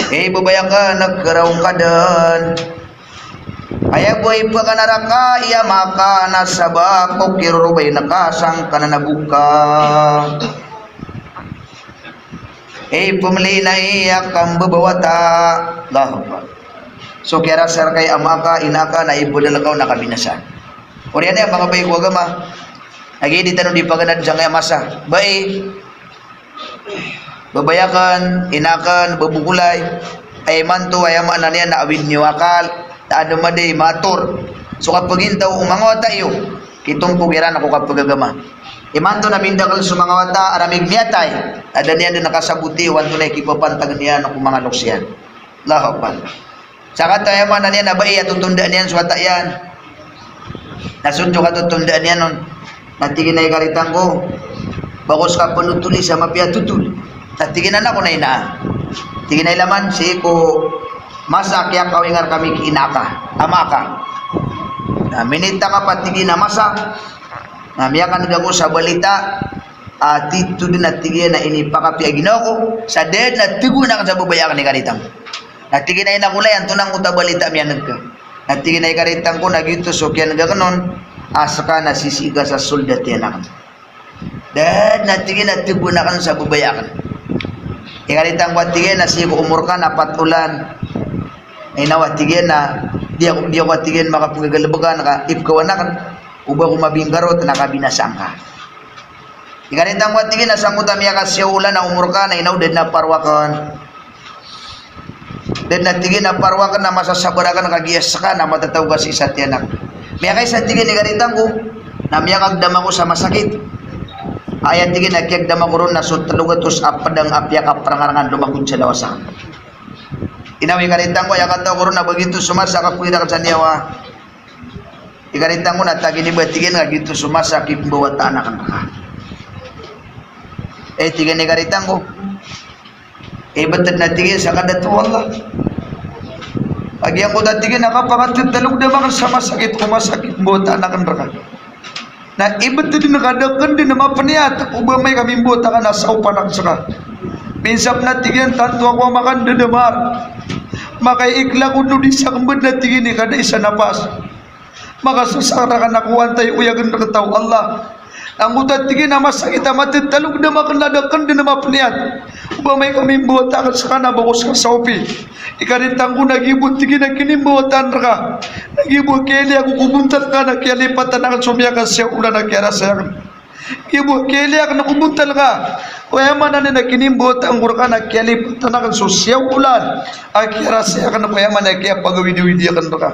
Eh, babaya akn, na karaw ka dn. Aya bo i pkanaraka i ama ka na sabap ko kirorobayn ka sangkanan a boka. Eh, pmlina i aya kambabawata. Allahu Akbar. So kiyarasa rka i ama ka, ina ka, na ibdl ka on na kabinasa. Oriyan iyan manga bai ko agama. Lagid i tano di paganad sangkaya masa. Bai. Babaya akn, ina akn, babokolay. Aya imanto, aya maana niyan na awid niyo akal, na adn a madi mator. So kapagintaw o manga wata iyo, kitompok iran ko kapagagama. Imanto na mindakl so manga wata a ramig miyatay, na da niyan dn kasaboti o antonaa i kipapantag niyan ko manga loks iyan. Allahu Akbar. Sakataw aya maana niyan na bai a totondaan iyan so wata iyan. Na so dn so katotondaan iyan on. Na tig iyan a ikaritan ko, ba ko ska pnotoli sa mapiya a totol. Na tig iyan a anak ko na ina. Tig iyan a ilaman sii ko masa a kiyakawinga rkami ki ina ka, ama ka. Na minit a ka pa tig iyan a masa. Na miyakan'g ako sa balita a titho dn a tig iyan a inipakapiya a ginawa ko, sa da dn a thagoan akn sa babaya akn, ikaritan ko. Na tig iyan a ina ko, lay, antonaa angkoto a balita a miyan'g ka? Na tig iyan a ikaritan ko, na giyoto so kiyan'g akn on, a ska na sisii ka sa sold a tiyan akn. Da dn a tig iyan a thagoan akn sa babaya akn. Ikaritan ko a tig iyan a sii ko omor ka na pat olan. Ina o a tig iyan a di ako, di ako a tig iyan makapnggagalbkan ka ipkawan akn. O ba ko mabingkarot na kabinasa ngka. Ikaritan ko a tig iyan a sangkoto a miyakasiyaw olan a omor ka na ina o da dn a paro akn. Da dn a tig iyan a paro akn na masasabar akn ka giya ska na matatago ka sii sa tiyan akn. Miyakaisa tig iyan ikaritan ko, na miyakagdam ako sa masakit. Aya tig iyan a kiyagdam ako ron na so tlo gatos a pdang a piyakaprangarangan lomakod sa lawas akn. Ina o ikaritan ko, aya kataw ko ron na ba giyoto so masa a kapoon akn sa niyawa. Ikaritan ko na tig iyan i ba tig iyan a giyoto so masa a kipmbawataan akn rka. Eh, tig iyan ikaritan ko. Eh, ibtad na tig iyan sa kadato o Allah. Lagid angkoto a tig iyan a kapakatetalogdam akn sa masakit ko masa a kipmbawataan akn rka. Na ibtad dn ka da akn dn mapniyat, o ba amay ka mimbawata akn na saopan akn ska. Minsan pn a tig iyan tanto ako a makandadamar. Makaiklak o di sa kmbd na tig iyan i kada isa napas. Makasasakar akn ako antay oyagn rktano o Allah. Angkoto a tig iyan a masakit a matetalogdam akn na da akn dn mapniyat. O ba amay ka mimbawata akn ska na ba ko ska saopi. Ikaritan ko na giya bo tig iyan a kinimbawataan rka. Na giya bo a kiyailay ako ko bontal ka na kiyalipatan akn so miyakasiyaw olan a kiyarasay akn. Giya bo a kiyailay akn ko bontal ka. Ko aya maana niyan a kinimbawataan ko rka na kiyalipatan akn so siyaw olan a kiyarasay akn, ko aya maana a kiyapagawidawidi akn rka.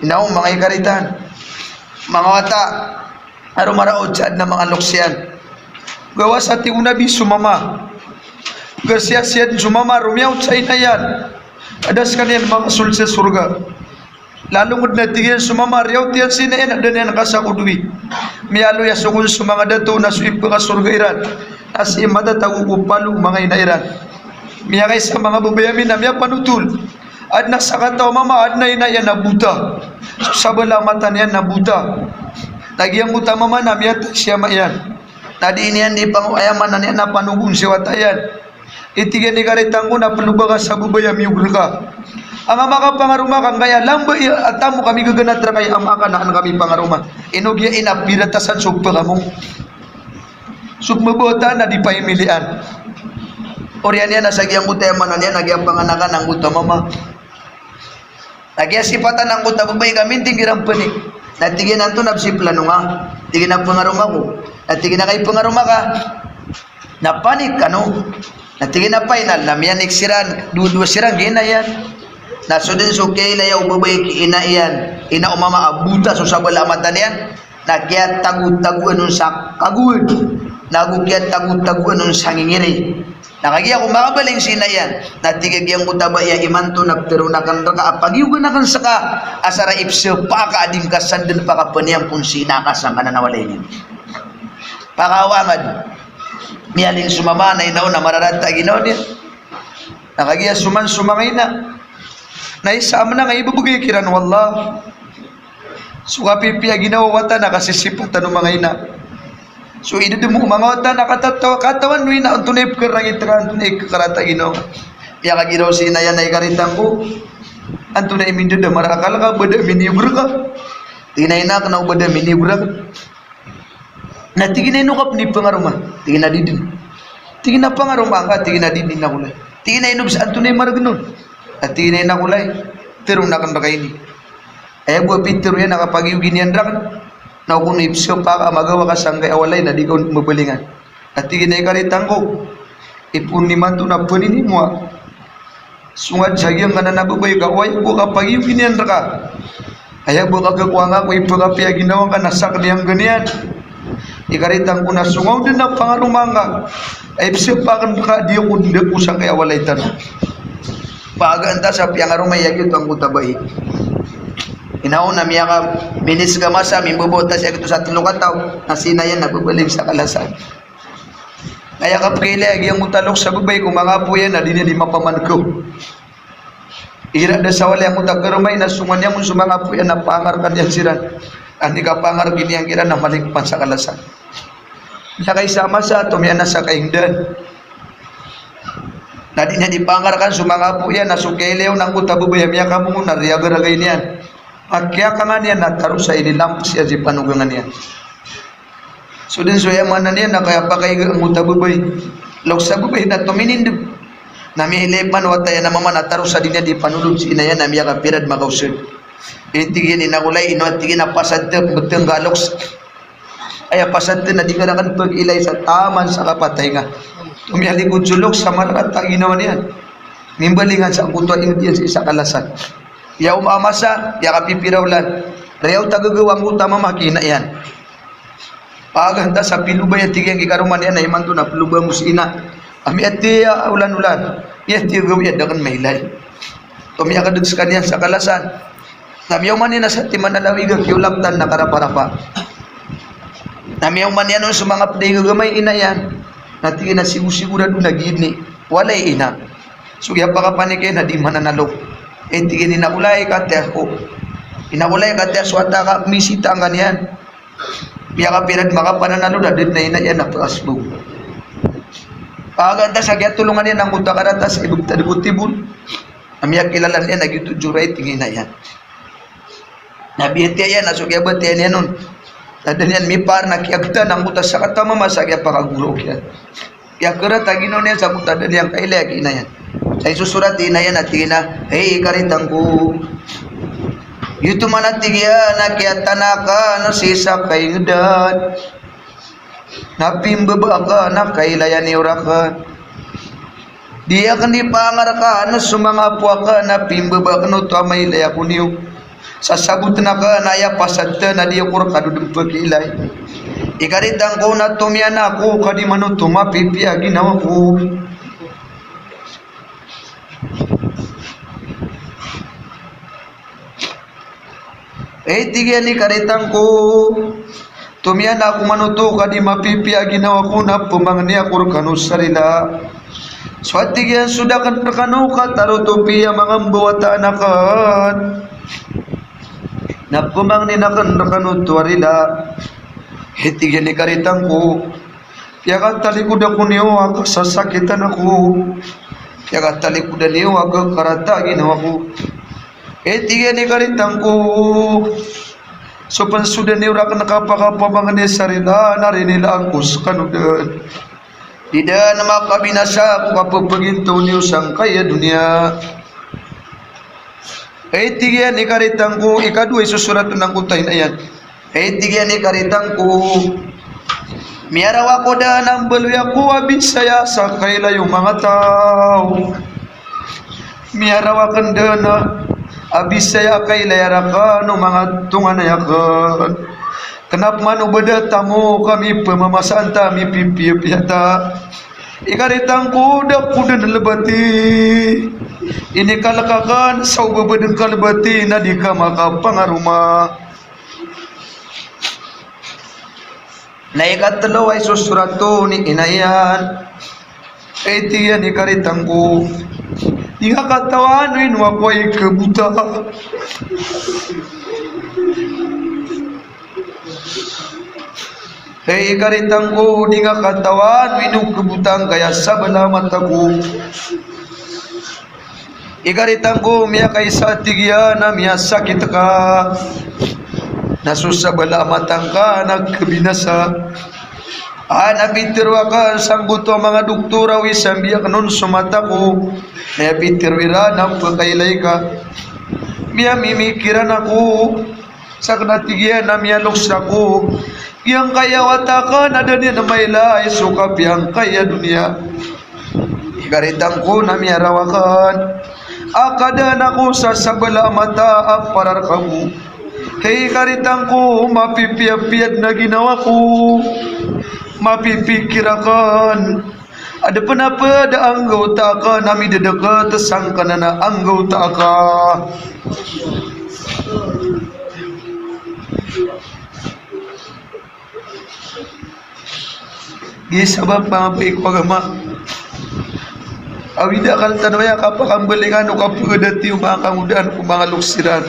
Ino, manga ikaritan, manga wata a romaraot sa adn a manga loks iyan. Gawas a tig o Nabi so mama, gasiyasiya dn so mama a romiyaot sa ina iyan a da skaniyan makasold sa sorga. Lalo ngka dn a tig iyan so mama a riyaot iyan si ina iyan a da niyan kasakodowi. Miyaaloya so kon so manga dato na so ipkasorga iran na sii matatago ko palo o manga ina iran. Miyakaisa a manga babay ami na miyapanotol. Adn a sakataw a mama, adn a ina iyan a bota. So sabala a mata niyan na bota. Na giyangkoto a mama na miyatay si ama iyan. Na di niyan di pang-, aya maana niyan na panogon si wata iyan. Tig iyan i karitang ko na ploba ka sa babay a miyogra ka. Anga makapangaroma ka, angkaya lamba i, a tamok a migaganat rka i ama ka na an ka mipangaroma. Ino giya inapiratasan so pkamo. So pmbabawata na di paimilian. Oriyan iyan na sa giyangkoto aya maana niyan na giya panganakan angkoto a mama. Na giya sipatan angkoto a babay ka minting kiran panik. Na tig iyan antonaa bs i plano nga. Tig iyan a pangaroma ko. Na tig iyan a kay pangaroma ka. Na panik kano. Na tig iyan a final na miyanik siran, dowa-dowa siran ki ina iyan. Na so dn so kiyailaya o babay ki ina iyan, ina o mama a bota so sabala a mata niyan. Na kiyatagotagoan on sa kagowad. Na ago kiyatagotagoan on sa ngingiri. Na kagiya ko makabaling si ina iyan, na tig a giyangkoto a babay a imanto na ptharoon akn rka a pagiyogan akn ska, asar a ipsapa ka a di ngka sa dn pakapaniyampon si ina ka sangkanan a walay niyan. Pakawangad. Miyaling so mama na ina on na mararata a ginawa niyan. Na kagiya so man so manga ina na isa a manga ibabagay kiran o Allah. So kapipiya ginawa o wata na kasisipatan o manga ina. So idadmo o manga wata na katataw-, katawan o ina antonaa i pkharangit ka, antonaa i khakarata a ginawa. Aya kagiraw si ina iyan na i karitang ko, antonaa i mindadamar a akal ka, ba da miniyogra ka. Tig iyan a ina akn na o ba da miniyogra ka. Na tig iyan a ino ka pn i pangaroma? Tig iyan a di dn. Tig iyan a pangaroma angka, tig iyan a di dn ina ko lay. Tig iyan a ino bs antonaa i margn on? Na tig iyan a ina ko lay, tharoon akn rka ini. Aya bo a pitharo iyan a kapagiyogi niyan rakn na o kon ipsapa ka a magawa ka sangkai a walay na di ka on mabalingan. Na tig iyan a i karitang ko, ipoon imanto na paninimoa. Songad sa giyangkanan a babay ka, o aya bo a kapagiyogi niyan rka, aya bo a kagakowa nga ko ipkhapiya ginawa ngka na sakn i angga niyan. I karitang ko na songaw dn a pangaroma ngka a ipsapa akn rka a di ako dn dako sangkai a walay tano. Pagaan ta sa piyangaroma iyan giyoto angkoto a babay. Ina on na miyaka-minutes ka masa, mimbabawata siya giyoto sa tlo kataw, na si ina iyan na babaling sa kalasan. Aya kapkailay a giyangkoto a loks a babay ko manga apo iyan na di niyan di mapamankaw. Igira da sa walay angkoto a karoma iyan na songowan iyan on so manga apo iyan na pangarkan iyan siran. An di kapangarki niyan kiran na maling pman sa kalasan. Miyakaisa a masa, tomiyan a sa kaingdn. Na di niyan di pangarkan so manga apo iyan na so kailay on angkoto a babay a miyakamongo na riyagaragay niyan. Makiyakanga niyan na taros a inilamps iyan si panogangan iyan. So dn so aya maana niyan na kiyapakaiga angkoto a babay. Loks a babay na tominindg. Na miyailay pman o wata iyan a mama na taros a di niyan di panolon si ina iyan na miyakapira dn makaosad. Tig iyan a ina ko lay, ino a tig iyan a pasad ta, btng ka loks. Aya pasad ta na di ka rakn pagilay sa taman sa kapatay nga. Tomiyalikod so loks sa mararata a ginawa niyan. Mimbalingan sa angkoto a ingd iyan sa isa kalasan. Iya o mama sa, iya kapipira olan. Riyaw ta gagaw angkoto a mama ki ina iyan. Pagaan ta sa piloba iyan, tig iyan ki karoma niyan a imanto na piloba mo si ina. A miyatiya olan-olan. Miyatiya gawii a da kn mailay. Tomiyakadg skaniyan sa kalasan. Na miyaoma niyan a satiman a lawig a kiyolaptan na karaparapa. Na miyaoma niyan on so manga pd a igagamay i ina iyan. Na tig iyan a sigo-sigorado na giidni walay ina. So kiyapakapanik iyan na di mananalo. Eh, tig iyan a ina ko lay, katiya ko. Ina ko lay, katiya so wata ka, misita angkaniyan. Miyakapira dn makapananalo na da dn a ina iyan a pkasbog. Pagaan ta sa kiyatolongan iyan angkoto a karatas a ibgtad ko tibol. A miyakilalaan iyan a giyoto i writing i ina iyan. Na biyatiya iyan a so kiyabatiya niyan on, na da niyan mipaar na kiyagtan angkoto a sakataw a mama sa kiyapakagoraok iyan. Kiyakarata a ginawa niyan sa angkoto a da niyan kailaya ki ina iyan. Sa isosorat i ina iyan a tig iyan a, "Hay karitang ko, giyoto man," a tig iyan, "a kiyatana akn sii sa kaingdan na pimbaba akn a kailaya niyo rakn. Di akn di pangarkan so manga apo akn a pimbaba akn oto a mailay ako niyo. Sasabotn akn a aya pasad tn a di ako rka dodn pkiilay. Ikaritang ko na tomiyan ako ka di man oto mapipiya a ginawa ko." Eh, tig iyan, ikaritang ko, tomiyan ako man oto ka di mapipiya a ginawa ko na pmangni ako rkano sa rila. So a tig iyan, so da kn rkano katarotop i manga mbawataan akn na pmangnin akn rkano oto a rila. Eh, tig iyan, ikaritang ko, Piyakatalikodan ko niyo a kasasakitan ako. Piyakatalikodan iyo a kakarata a ginawa ko. Hay tig iyan i karitan ko, so pn so da niyo rakn kapakapamangni sa rila na rinilaan ko skano dn. Di dn makabinasa ko kapphagintaw niyo sangkaya doniya. Hay tig iyan i karitan ko, ikadowa i sosorat o angkoto a ina iyan. Hay tig iyan i karitan ko, miyaraw ako dn a mbaloy ako a bisaya sa kailay o manga taw. Miyaraw akn dn a bisaya a kailaya rakn o manga tonganay akn. Kna pman o ba da tamok a mipmamasaan ta, mipipiyapiya ta. I karitan ko, da ko dn lbati. Inikalk akn sa o ba ba dn ka lbati na di ka makapangaroma. Na ikatlo a isosorat o ni ina iyan. Hay tig iyan i karitan ko, di nga katawan o ino ako a ikabota. Hay i karitan ko, di nga katawan o ino kabota angkaya sabala a mata ko. I karitan ko, miyakaisa a tig iyan a miyasakit ka. Na so sabala a mata ngka na kabinasa. A na pitharo akn sangkoto a manga doktor a oway sambi akn on so mata ko. Na pitharo iran a pkailay ka. Miyamimikiran ako. Sakn a tig iyan a miyaloks ako. Giyangkaya wata akn a da niyan mailay so kapiya angkaya doniya. I karitan ko, na miyaraw akn a kadaan ako sa sabala a mata a para rkano. Hay i karitan ko, mapipiyapiya dn a ginawa ko. Mapipikir akn. Adn pn a pd a anggawta akn a midadkt sangkanan a anggawta aka. Giya sabap, manga babay ko agama, a wida akal tano aya kapakambalingan o kapagdati o manga kangodaan ko manga loks iran.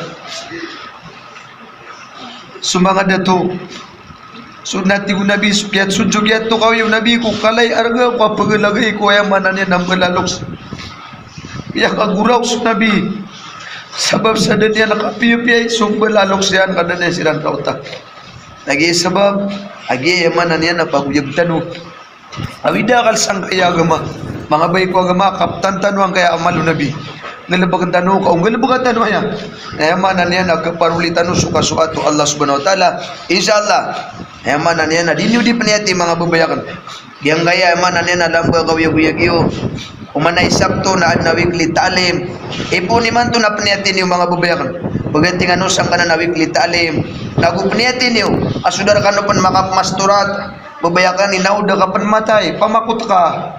So manga dato. So na tig o Nabi, so kiyat-, so kiyatharoa kawi o Nabi ko kalay a arga ko a pagalagai ko, aya maana niyan na mbala a loks. Piyakagoraok so Nabi. Sabap sa da niyan kapiyapiyai so mbala a loks iyan ka da niyan siran kaota. Lagid sabap, lagid aya maana niyan na pagoyag tano. Awida akal sangkaya agama. Manga babay ko agama, kaptan tano angkaya amal o Nabi. Nggalbkn tano ka, o nggalbka tano aya. Aya maana niyan na kaparoli tano so kasoat o Allah Subhanahu wa Ta'ala. Insha Allah. Aya maana niyan na di niyo di pniyati, manga babay akn. Giyangkaya aya maana niyan na lamba a kaoyagoyag iyo. Oman na isakto na adn a weekly ta'lim. Ipoon imanto na pniyati niyo, manga babay akn. Pagdating ano sangkanan a weekly ta'lim. Nago pniyati niyo a so da rkano pn makapmasturat. Babay akn, inaw da ka pn matay, pamakot ka.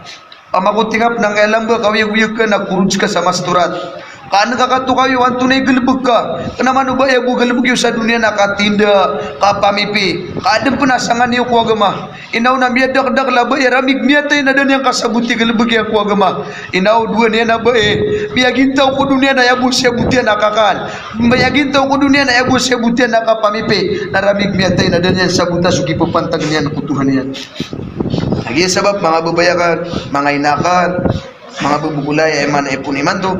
Pamakoti ka pn angkaya lamba a kaoyagoyag ka na koroj ka sa masturat. Ka an ka katokawi o antonaa i galbk ka. Kna man o ba aya bo galbk iyo sa doniya na katinda, kapamipi. Ka adn pn a sangani iyo ko agama. Inaw na miyadakdakl a bai a ramig miyatay na da niyan kasaboti a galbk iyan ko agama. Inaw dowa niyan a bai, miyagintaw ko doniya na aya bo siyabot iyan na kakan. Miyagintaw ko doniya na aya bo siyabot iyan na kapamipi. Na ramig miyatay na da niyan sabota so kipapantag niyan ko Tohan iyan. Lagid sabap, manga babay akn, manga ina akn, manga babay ko laya, aya maana ipoon imanto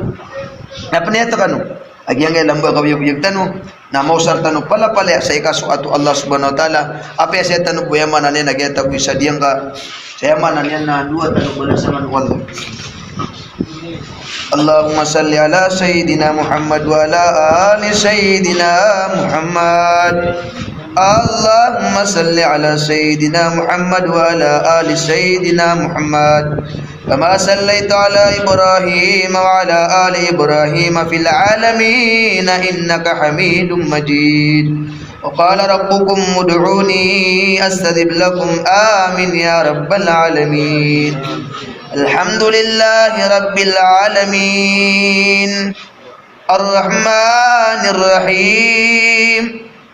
na pniyat kano a giyangkaya lamba a kaoyagoyag tano, na maosar tano palapalaya sa ikasoat o Allah Subhanahu wa Ta'ala. Apiya saya tano bo, aya maana niyan na giyatagoy sa diyangka, sa aya maana niyan na dowa tano balasan o Allah. اللهم صل على سيدنا محمد وعلى آل سيدنا محمد. اللهم صل على سيدنا محمد وعلى آل سيدنا محمد. كما صليت على إبراهيم وعلى آل إبراهيم في العالمين إنك حميد مجيد. وقال ربكم ادعوني أستجب لكم. آمين يا رب العالمين. الحمد لله رب العالمين. الرحمن الرحيم.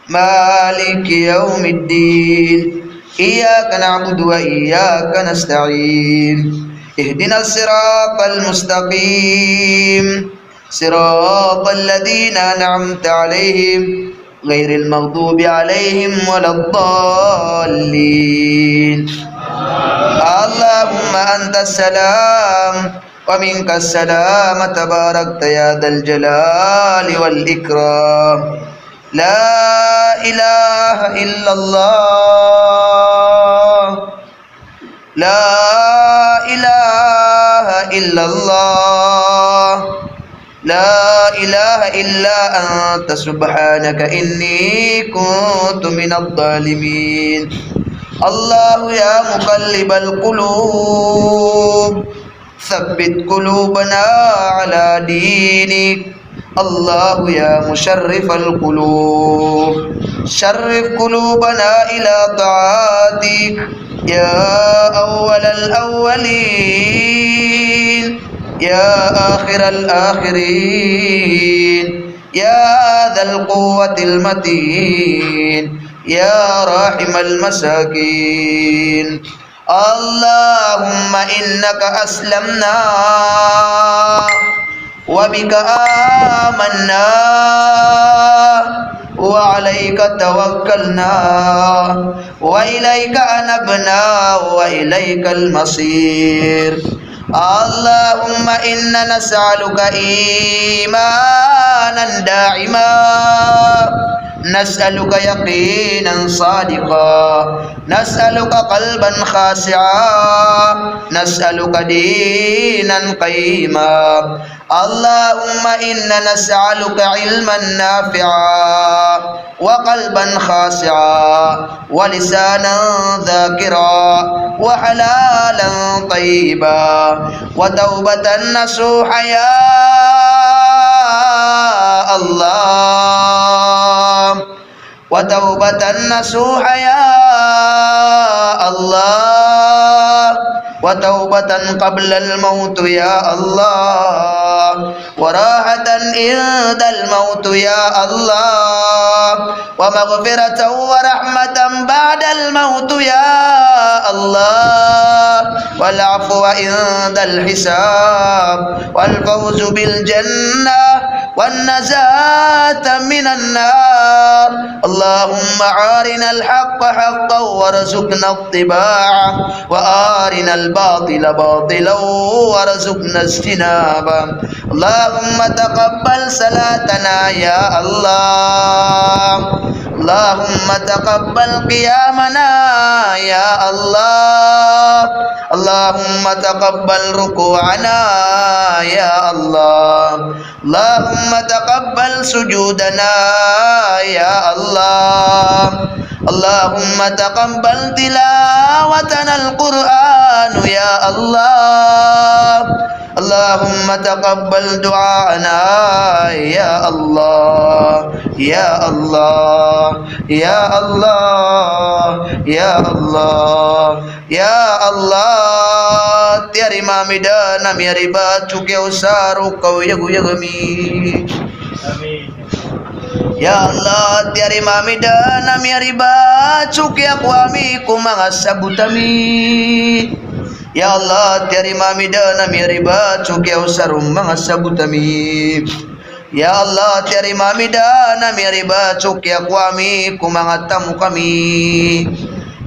مالك يوم الدين. إياك نعبد وإياك نستعين. اهدنا الصراط المستقيم. صراط الذين أنعمت عليهم غير المغضوب عليهم ولا الضالين. اللهم أنت السلام ومنك السلام تباركت يا ذا الجلال والإكرام. لا إله إلا الله. لا إله إلا الله. لا إله إلا أنت سبحانك إني كنت من الظالمين. الله يا مقلب القلوب، ثبت قلوبنا على دينك. الله يا مصرف القلوب، صرف قلوبنا إلى طاعتك. يا أول الأولين، يا آخر الآخرين، يا ذا القوة المتين، يا راحم المساكين. اللهم إنك أسلمنا وبك آمنا وعليك توكلنا وإليك أنبنا وإليك المصير. اللهم إنا نسألك إيمانا دائما، نسألك يقينا صادقا، نسألك قلبا خاشعا، نسألك دينا قيما. اللهم إنا نسألك علما نافعا وقلبا خاشعا ولسانا ذاكرا وحلالا طيبا وتوبة نصوحا يا الله. وتوبة نصوحا يا الله، وتوبة قبل الموت يا الله، وراحة عند الموت يا الله، ومغفرة ورحمة بعد الموت يا الله، والعفو عند الحساب، والفوز بالجنة، والنجاة من النار. اللهم أرنا الحق حقا وارزقنا اتباعه، وأرنا الباطل باطلا وارزقنا اجتنابه. اللهم تقبل صلاتنا يا الله. اللهم تقبل قيامنا يا الله. اللهم تقبل ركوعنا يا الله. اللهم تقبل سجودنا يا الله. اللهم تقبل تلاوتنا القرآن يا الله. اللهم تقبل دعاءنا يا الله، يا الله، يا الله، يا الله. Ya Allah, tiyarima ami dn a miyaribat so kiyaosar o kaoyagoyag ami. Amin. Ya Allah, tiyarima ami dn a miyaribat so kiyakowa ami ko manga sabot ami. Ya Allah, tiyarima ami dn a miyaribat so kiyaosar o manga sabot ami. Ya Allah, tiyarima ami dn a miyaribat so kiyakowa ami ko manga tamok ami.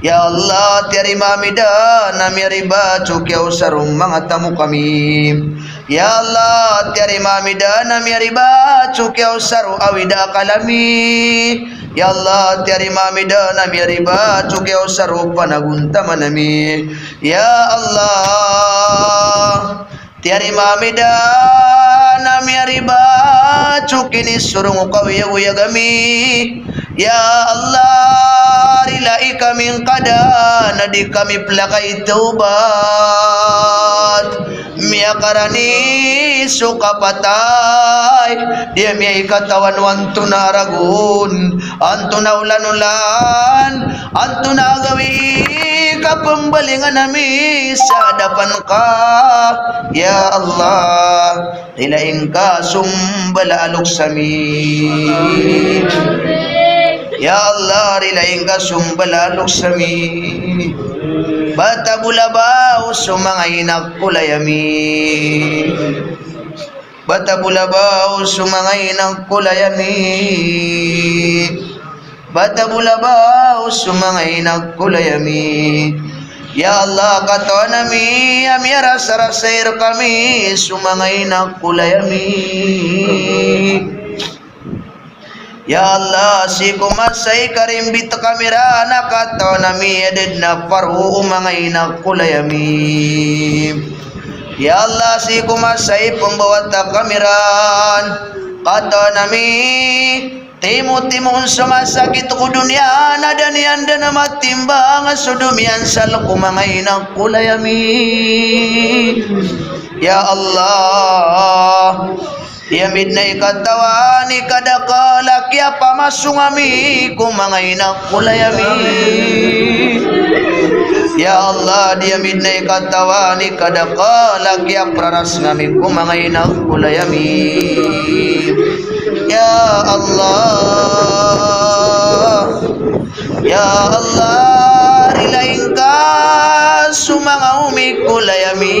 Ya Allah, tiyarima ami dn a miyaribat so kiyaosar o manga tamok ami. Ya Allah, tiyarima ami dn a miyaribat so kiyaosar o awid a akal ami. Ya Allah, tiyarima ami dn a miyaribat so kiyaosar o panagontaman ami. Ya Allah, tiyarima ami dn a miyaribat so kinisorong o kaoyagoyag ami. Ya Allah, rilai kami ngka dn a di kami plakay tawbat. Miyakarani so kapatay, di ami ikatawan o antonaa a ragon, antonaa a olanolan, antonaa a gawii i kapmbalingan ami sa adapan ka. Ya Allah, rilai ngka so mbala a loks ami. Ya Allah, rilai ngka so mbala a loks ami. Ba tabola ba o so manga inag ko lay ami. Ba tabola ba o so manga inag ko lay ami. Ba tabola ba o so manga inag ko lay ami. Ya Allah, katawan ami a miyarasarasay rkami so manga inakolay ami. Ya Allah, sii ko masa i karimbit kami ran a katawan ami a da dn a paro o manga inakolay ami. Ya Allah, sii ko masa i pmbawata kami ran, katawan ami, timotimoon so masakit ko doniya na da niyan dn matimbang so domiyansal ko manga inakolay ami. Ya Allah, aya midn a ikatawan i kadakl a kiyapamasong ami ko manga inakolay ami. Ya Allah, aya midn a ikatawan i kadakl a kiyaprarasng ami ko manga inakolay ami. Ya Allah, ya Allah, rilai ngka so manga omikolay ami,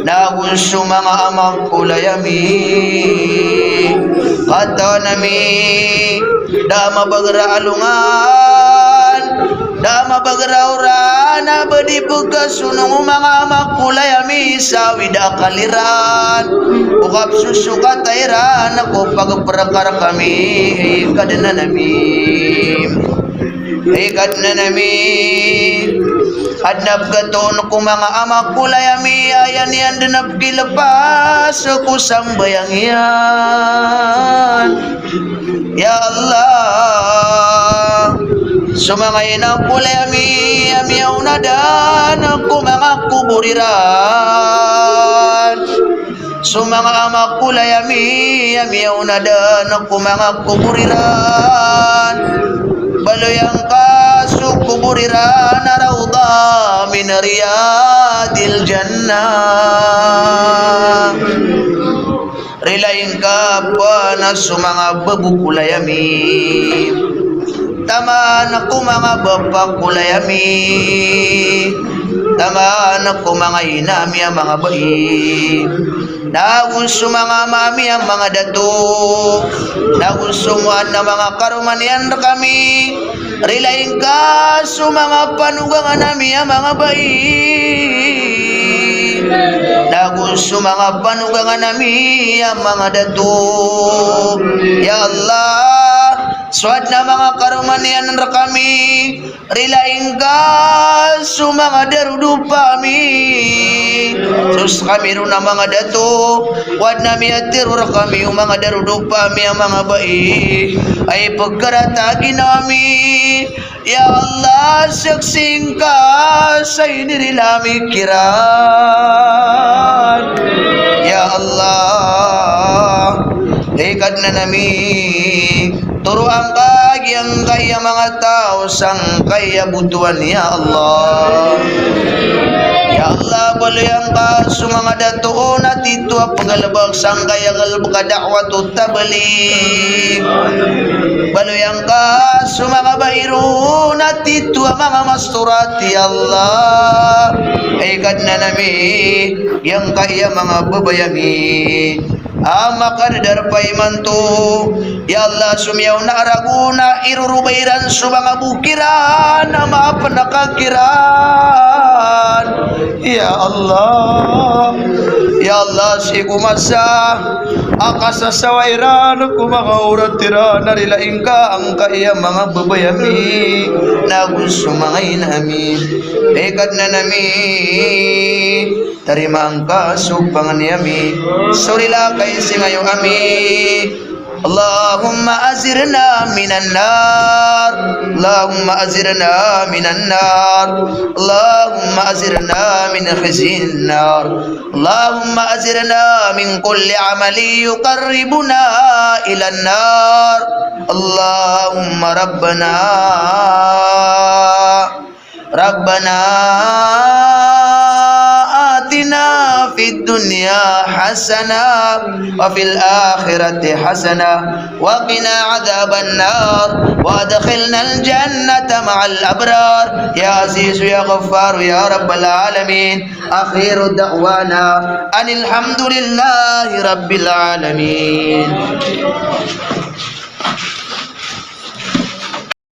nago so manga amakolay ami. Katawan ami, da a mabagr a alongan, da a mabagr a oran a ba di pkhasonong o manga amakolay ami sa awid a akal iran o kapsosokat iran ko pagprkar kami, hay Kadnan ami. Hay Kadnan ami, adn a pkhatoon ko manga amakolay ami a aya niyan dn a pkhilepas ko sambayang iyan. Ya Allah, so manga inakolay ami a miyaona dn ko manga kobor iran, so manga amakolay ami a miyaona dn ko manga kobor iran, baloy angka so kobor iran a rawdah min riyadil jannah. Rilai ngka pn so manga babokolay ami, taman ko manga bapakolay ami, taman ko manga ina ami a manga bai, nago so manga ama ami a manga dato, nago so adn a manga karoma niyan rkami. Rilai ngka so manga panogangan ami a manga bai, nago so manga panogangan ami a manga dato. Ya Allah, so adn a manga karoma niyan rkami, rilai ngka so manga darodopa ami, so skami ron a manga dato, o adn a miyatharo rkami o manga darodopa ami a manga bai a ipkharataa ginawa mi. Ya Allah, saksi ngka sa inirila ami kiran. Ya Allah, hay Kadnan ami, toroa ngka giyangkaya manga taw sangkaya botowan, ya Allah. Ya Allah, baloya ngka so manga dato on a tito a pnggalbk sangkaya galbk a da'wat o tabligh. Baloya ngka so manga bai ron a tito a manga masturat, ya Allah. Hay Kadnan ami, giyangkaya manga babay ami a makadadarpa imanto, ya Allah, so miyaona a ragon a iroroba iran so manga bok iran a maapn ka kiran. Ya Allah, ya Allah, sii ko masa a kasasawa iran ko manga orat iran a rilai ngka angkaya manga babay ami nago so manga ina ami. Hay Kadnan ami, tarimaa ngka so pangni ami, so rila ka i singayo ami. Allahumma ajirna minan nar. Allahumma ajirna minan nar. Allahumma ajirna min khizyil nar. Allahumma ajirna min kulli amalin yuqarribuna ilan nar. Allahumma rabbana Rabbana atina fid dunya hasanah wa fil akhirati hasanah wa qina adhaban nar wa adkhilnal jannata ma'al abrar. Ya Azizu ya Ghaffaru ya Rabbal alamin. Akhiru da'wana anil hamdulillahi rabbil alamin.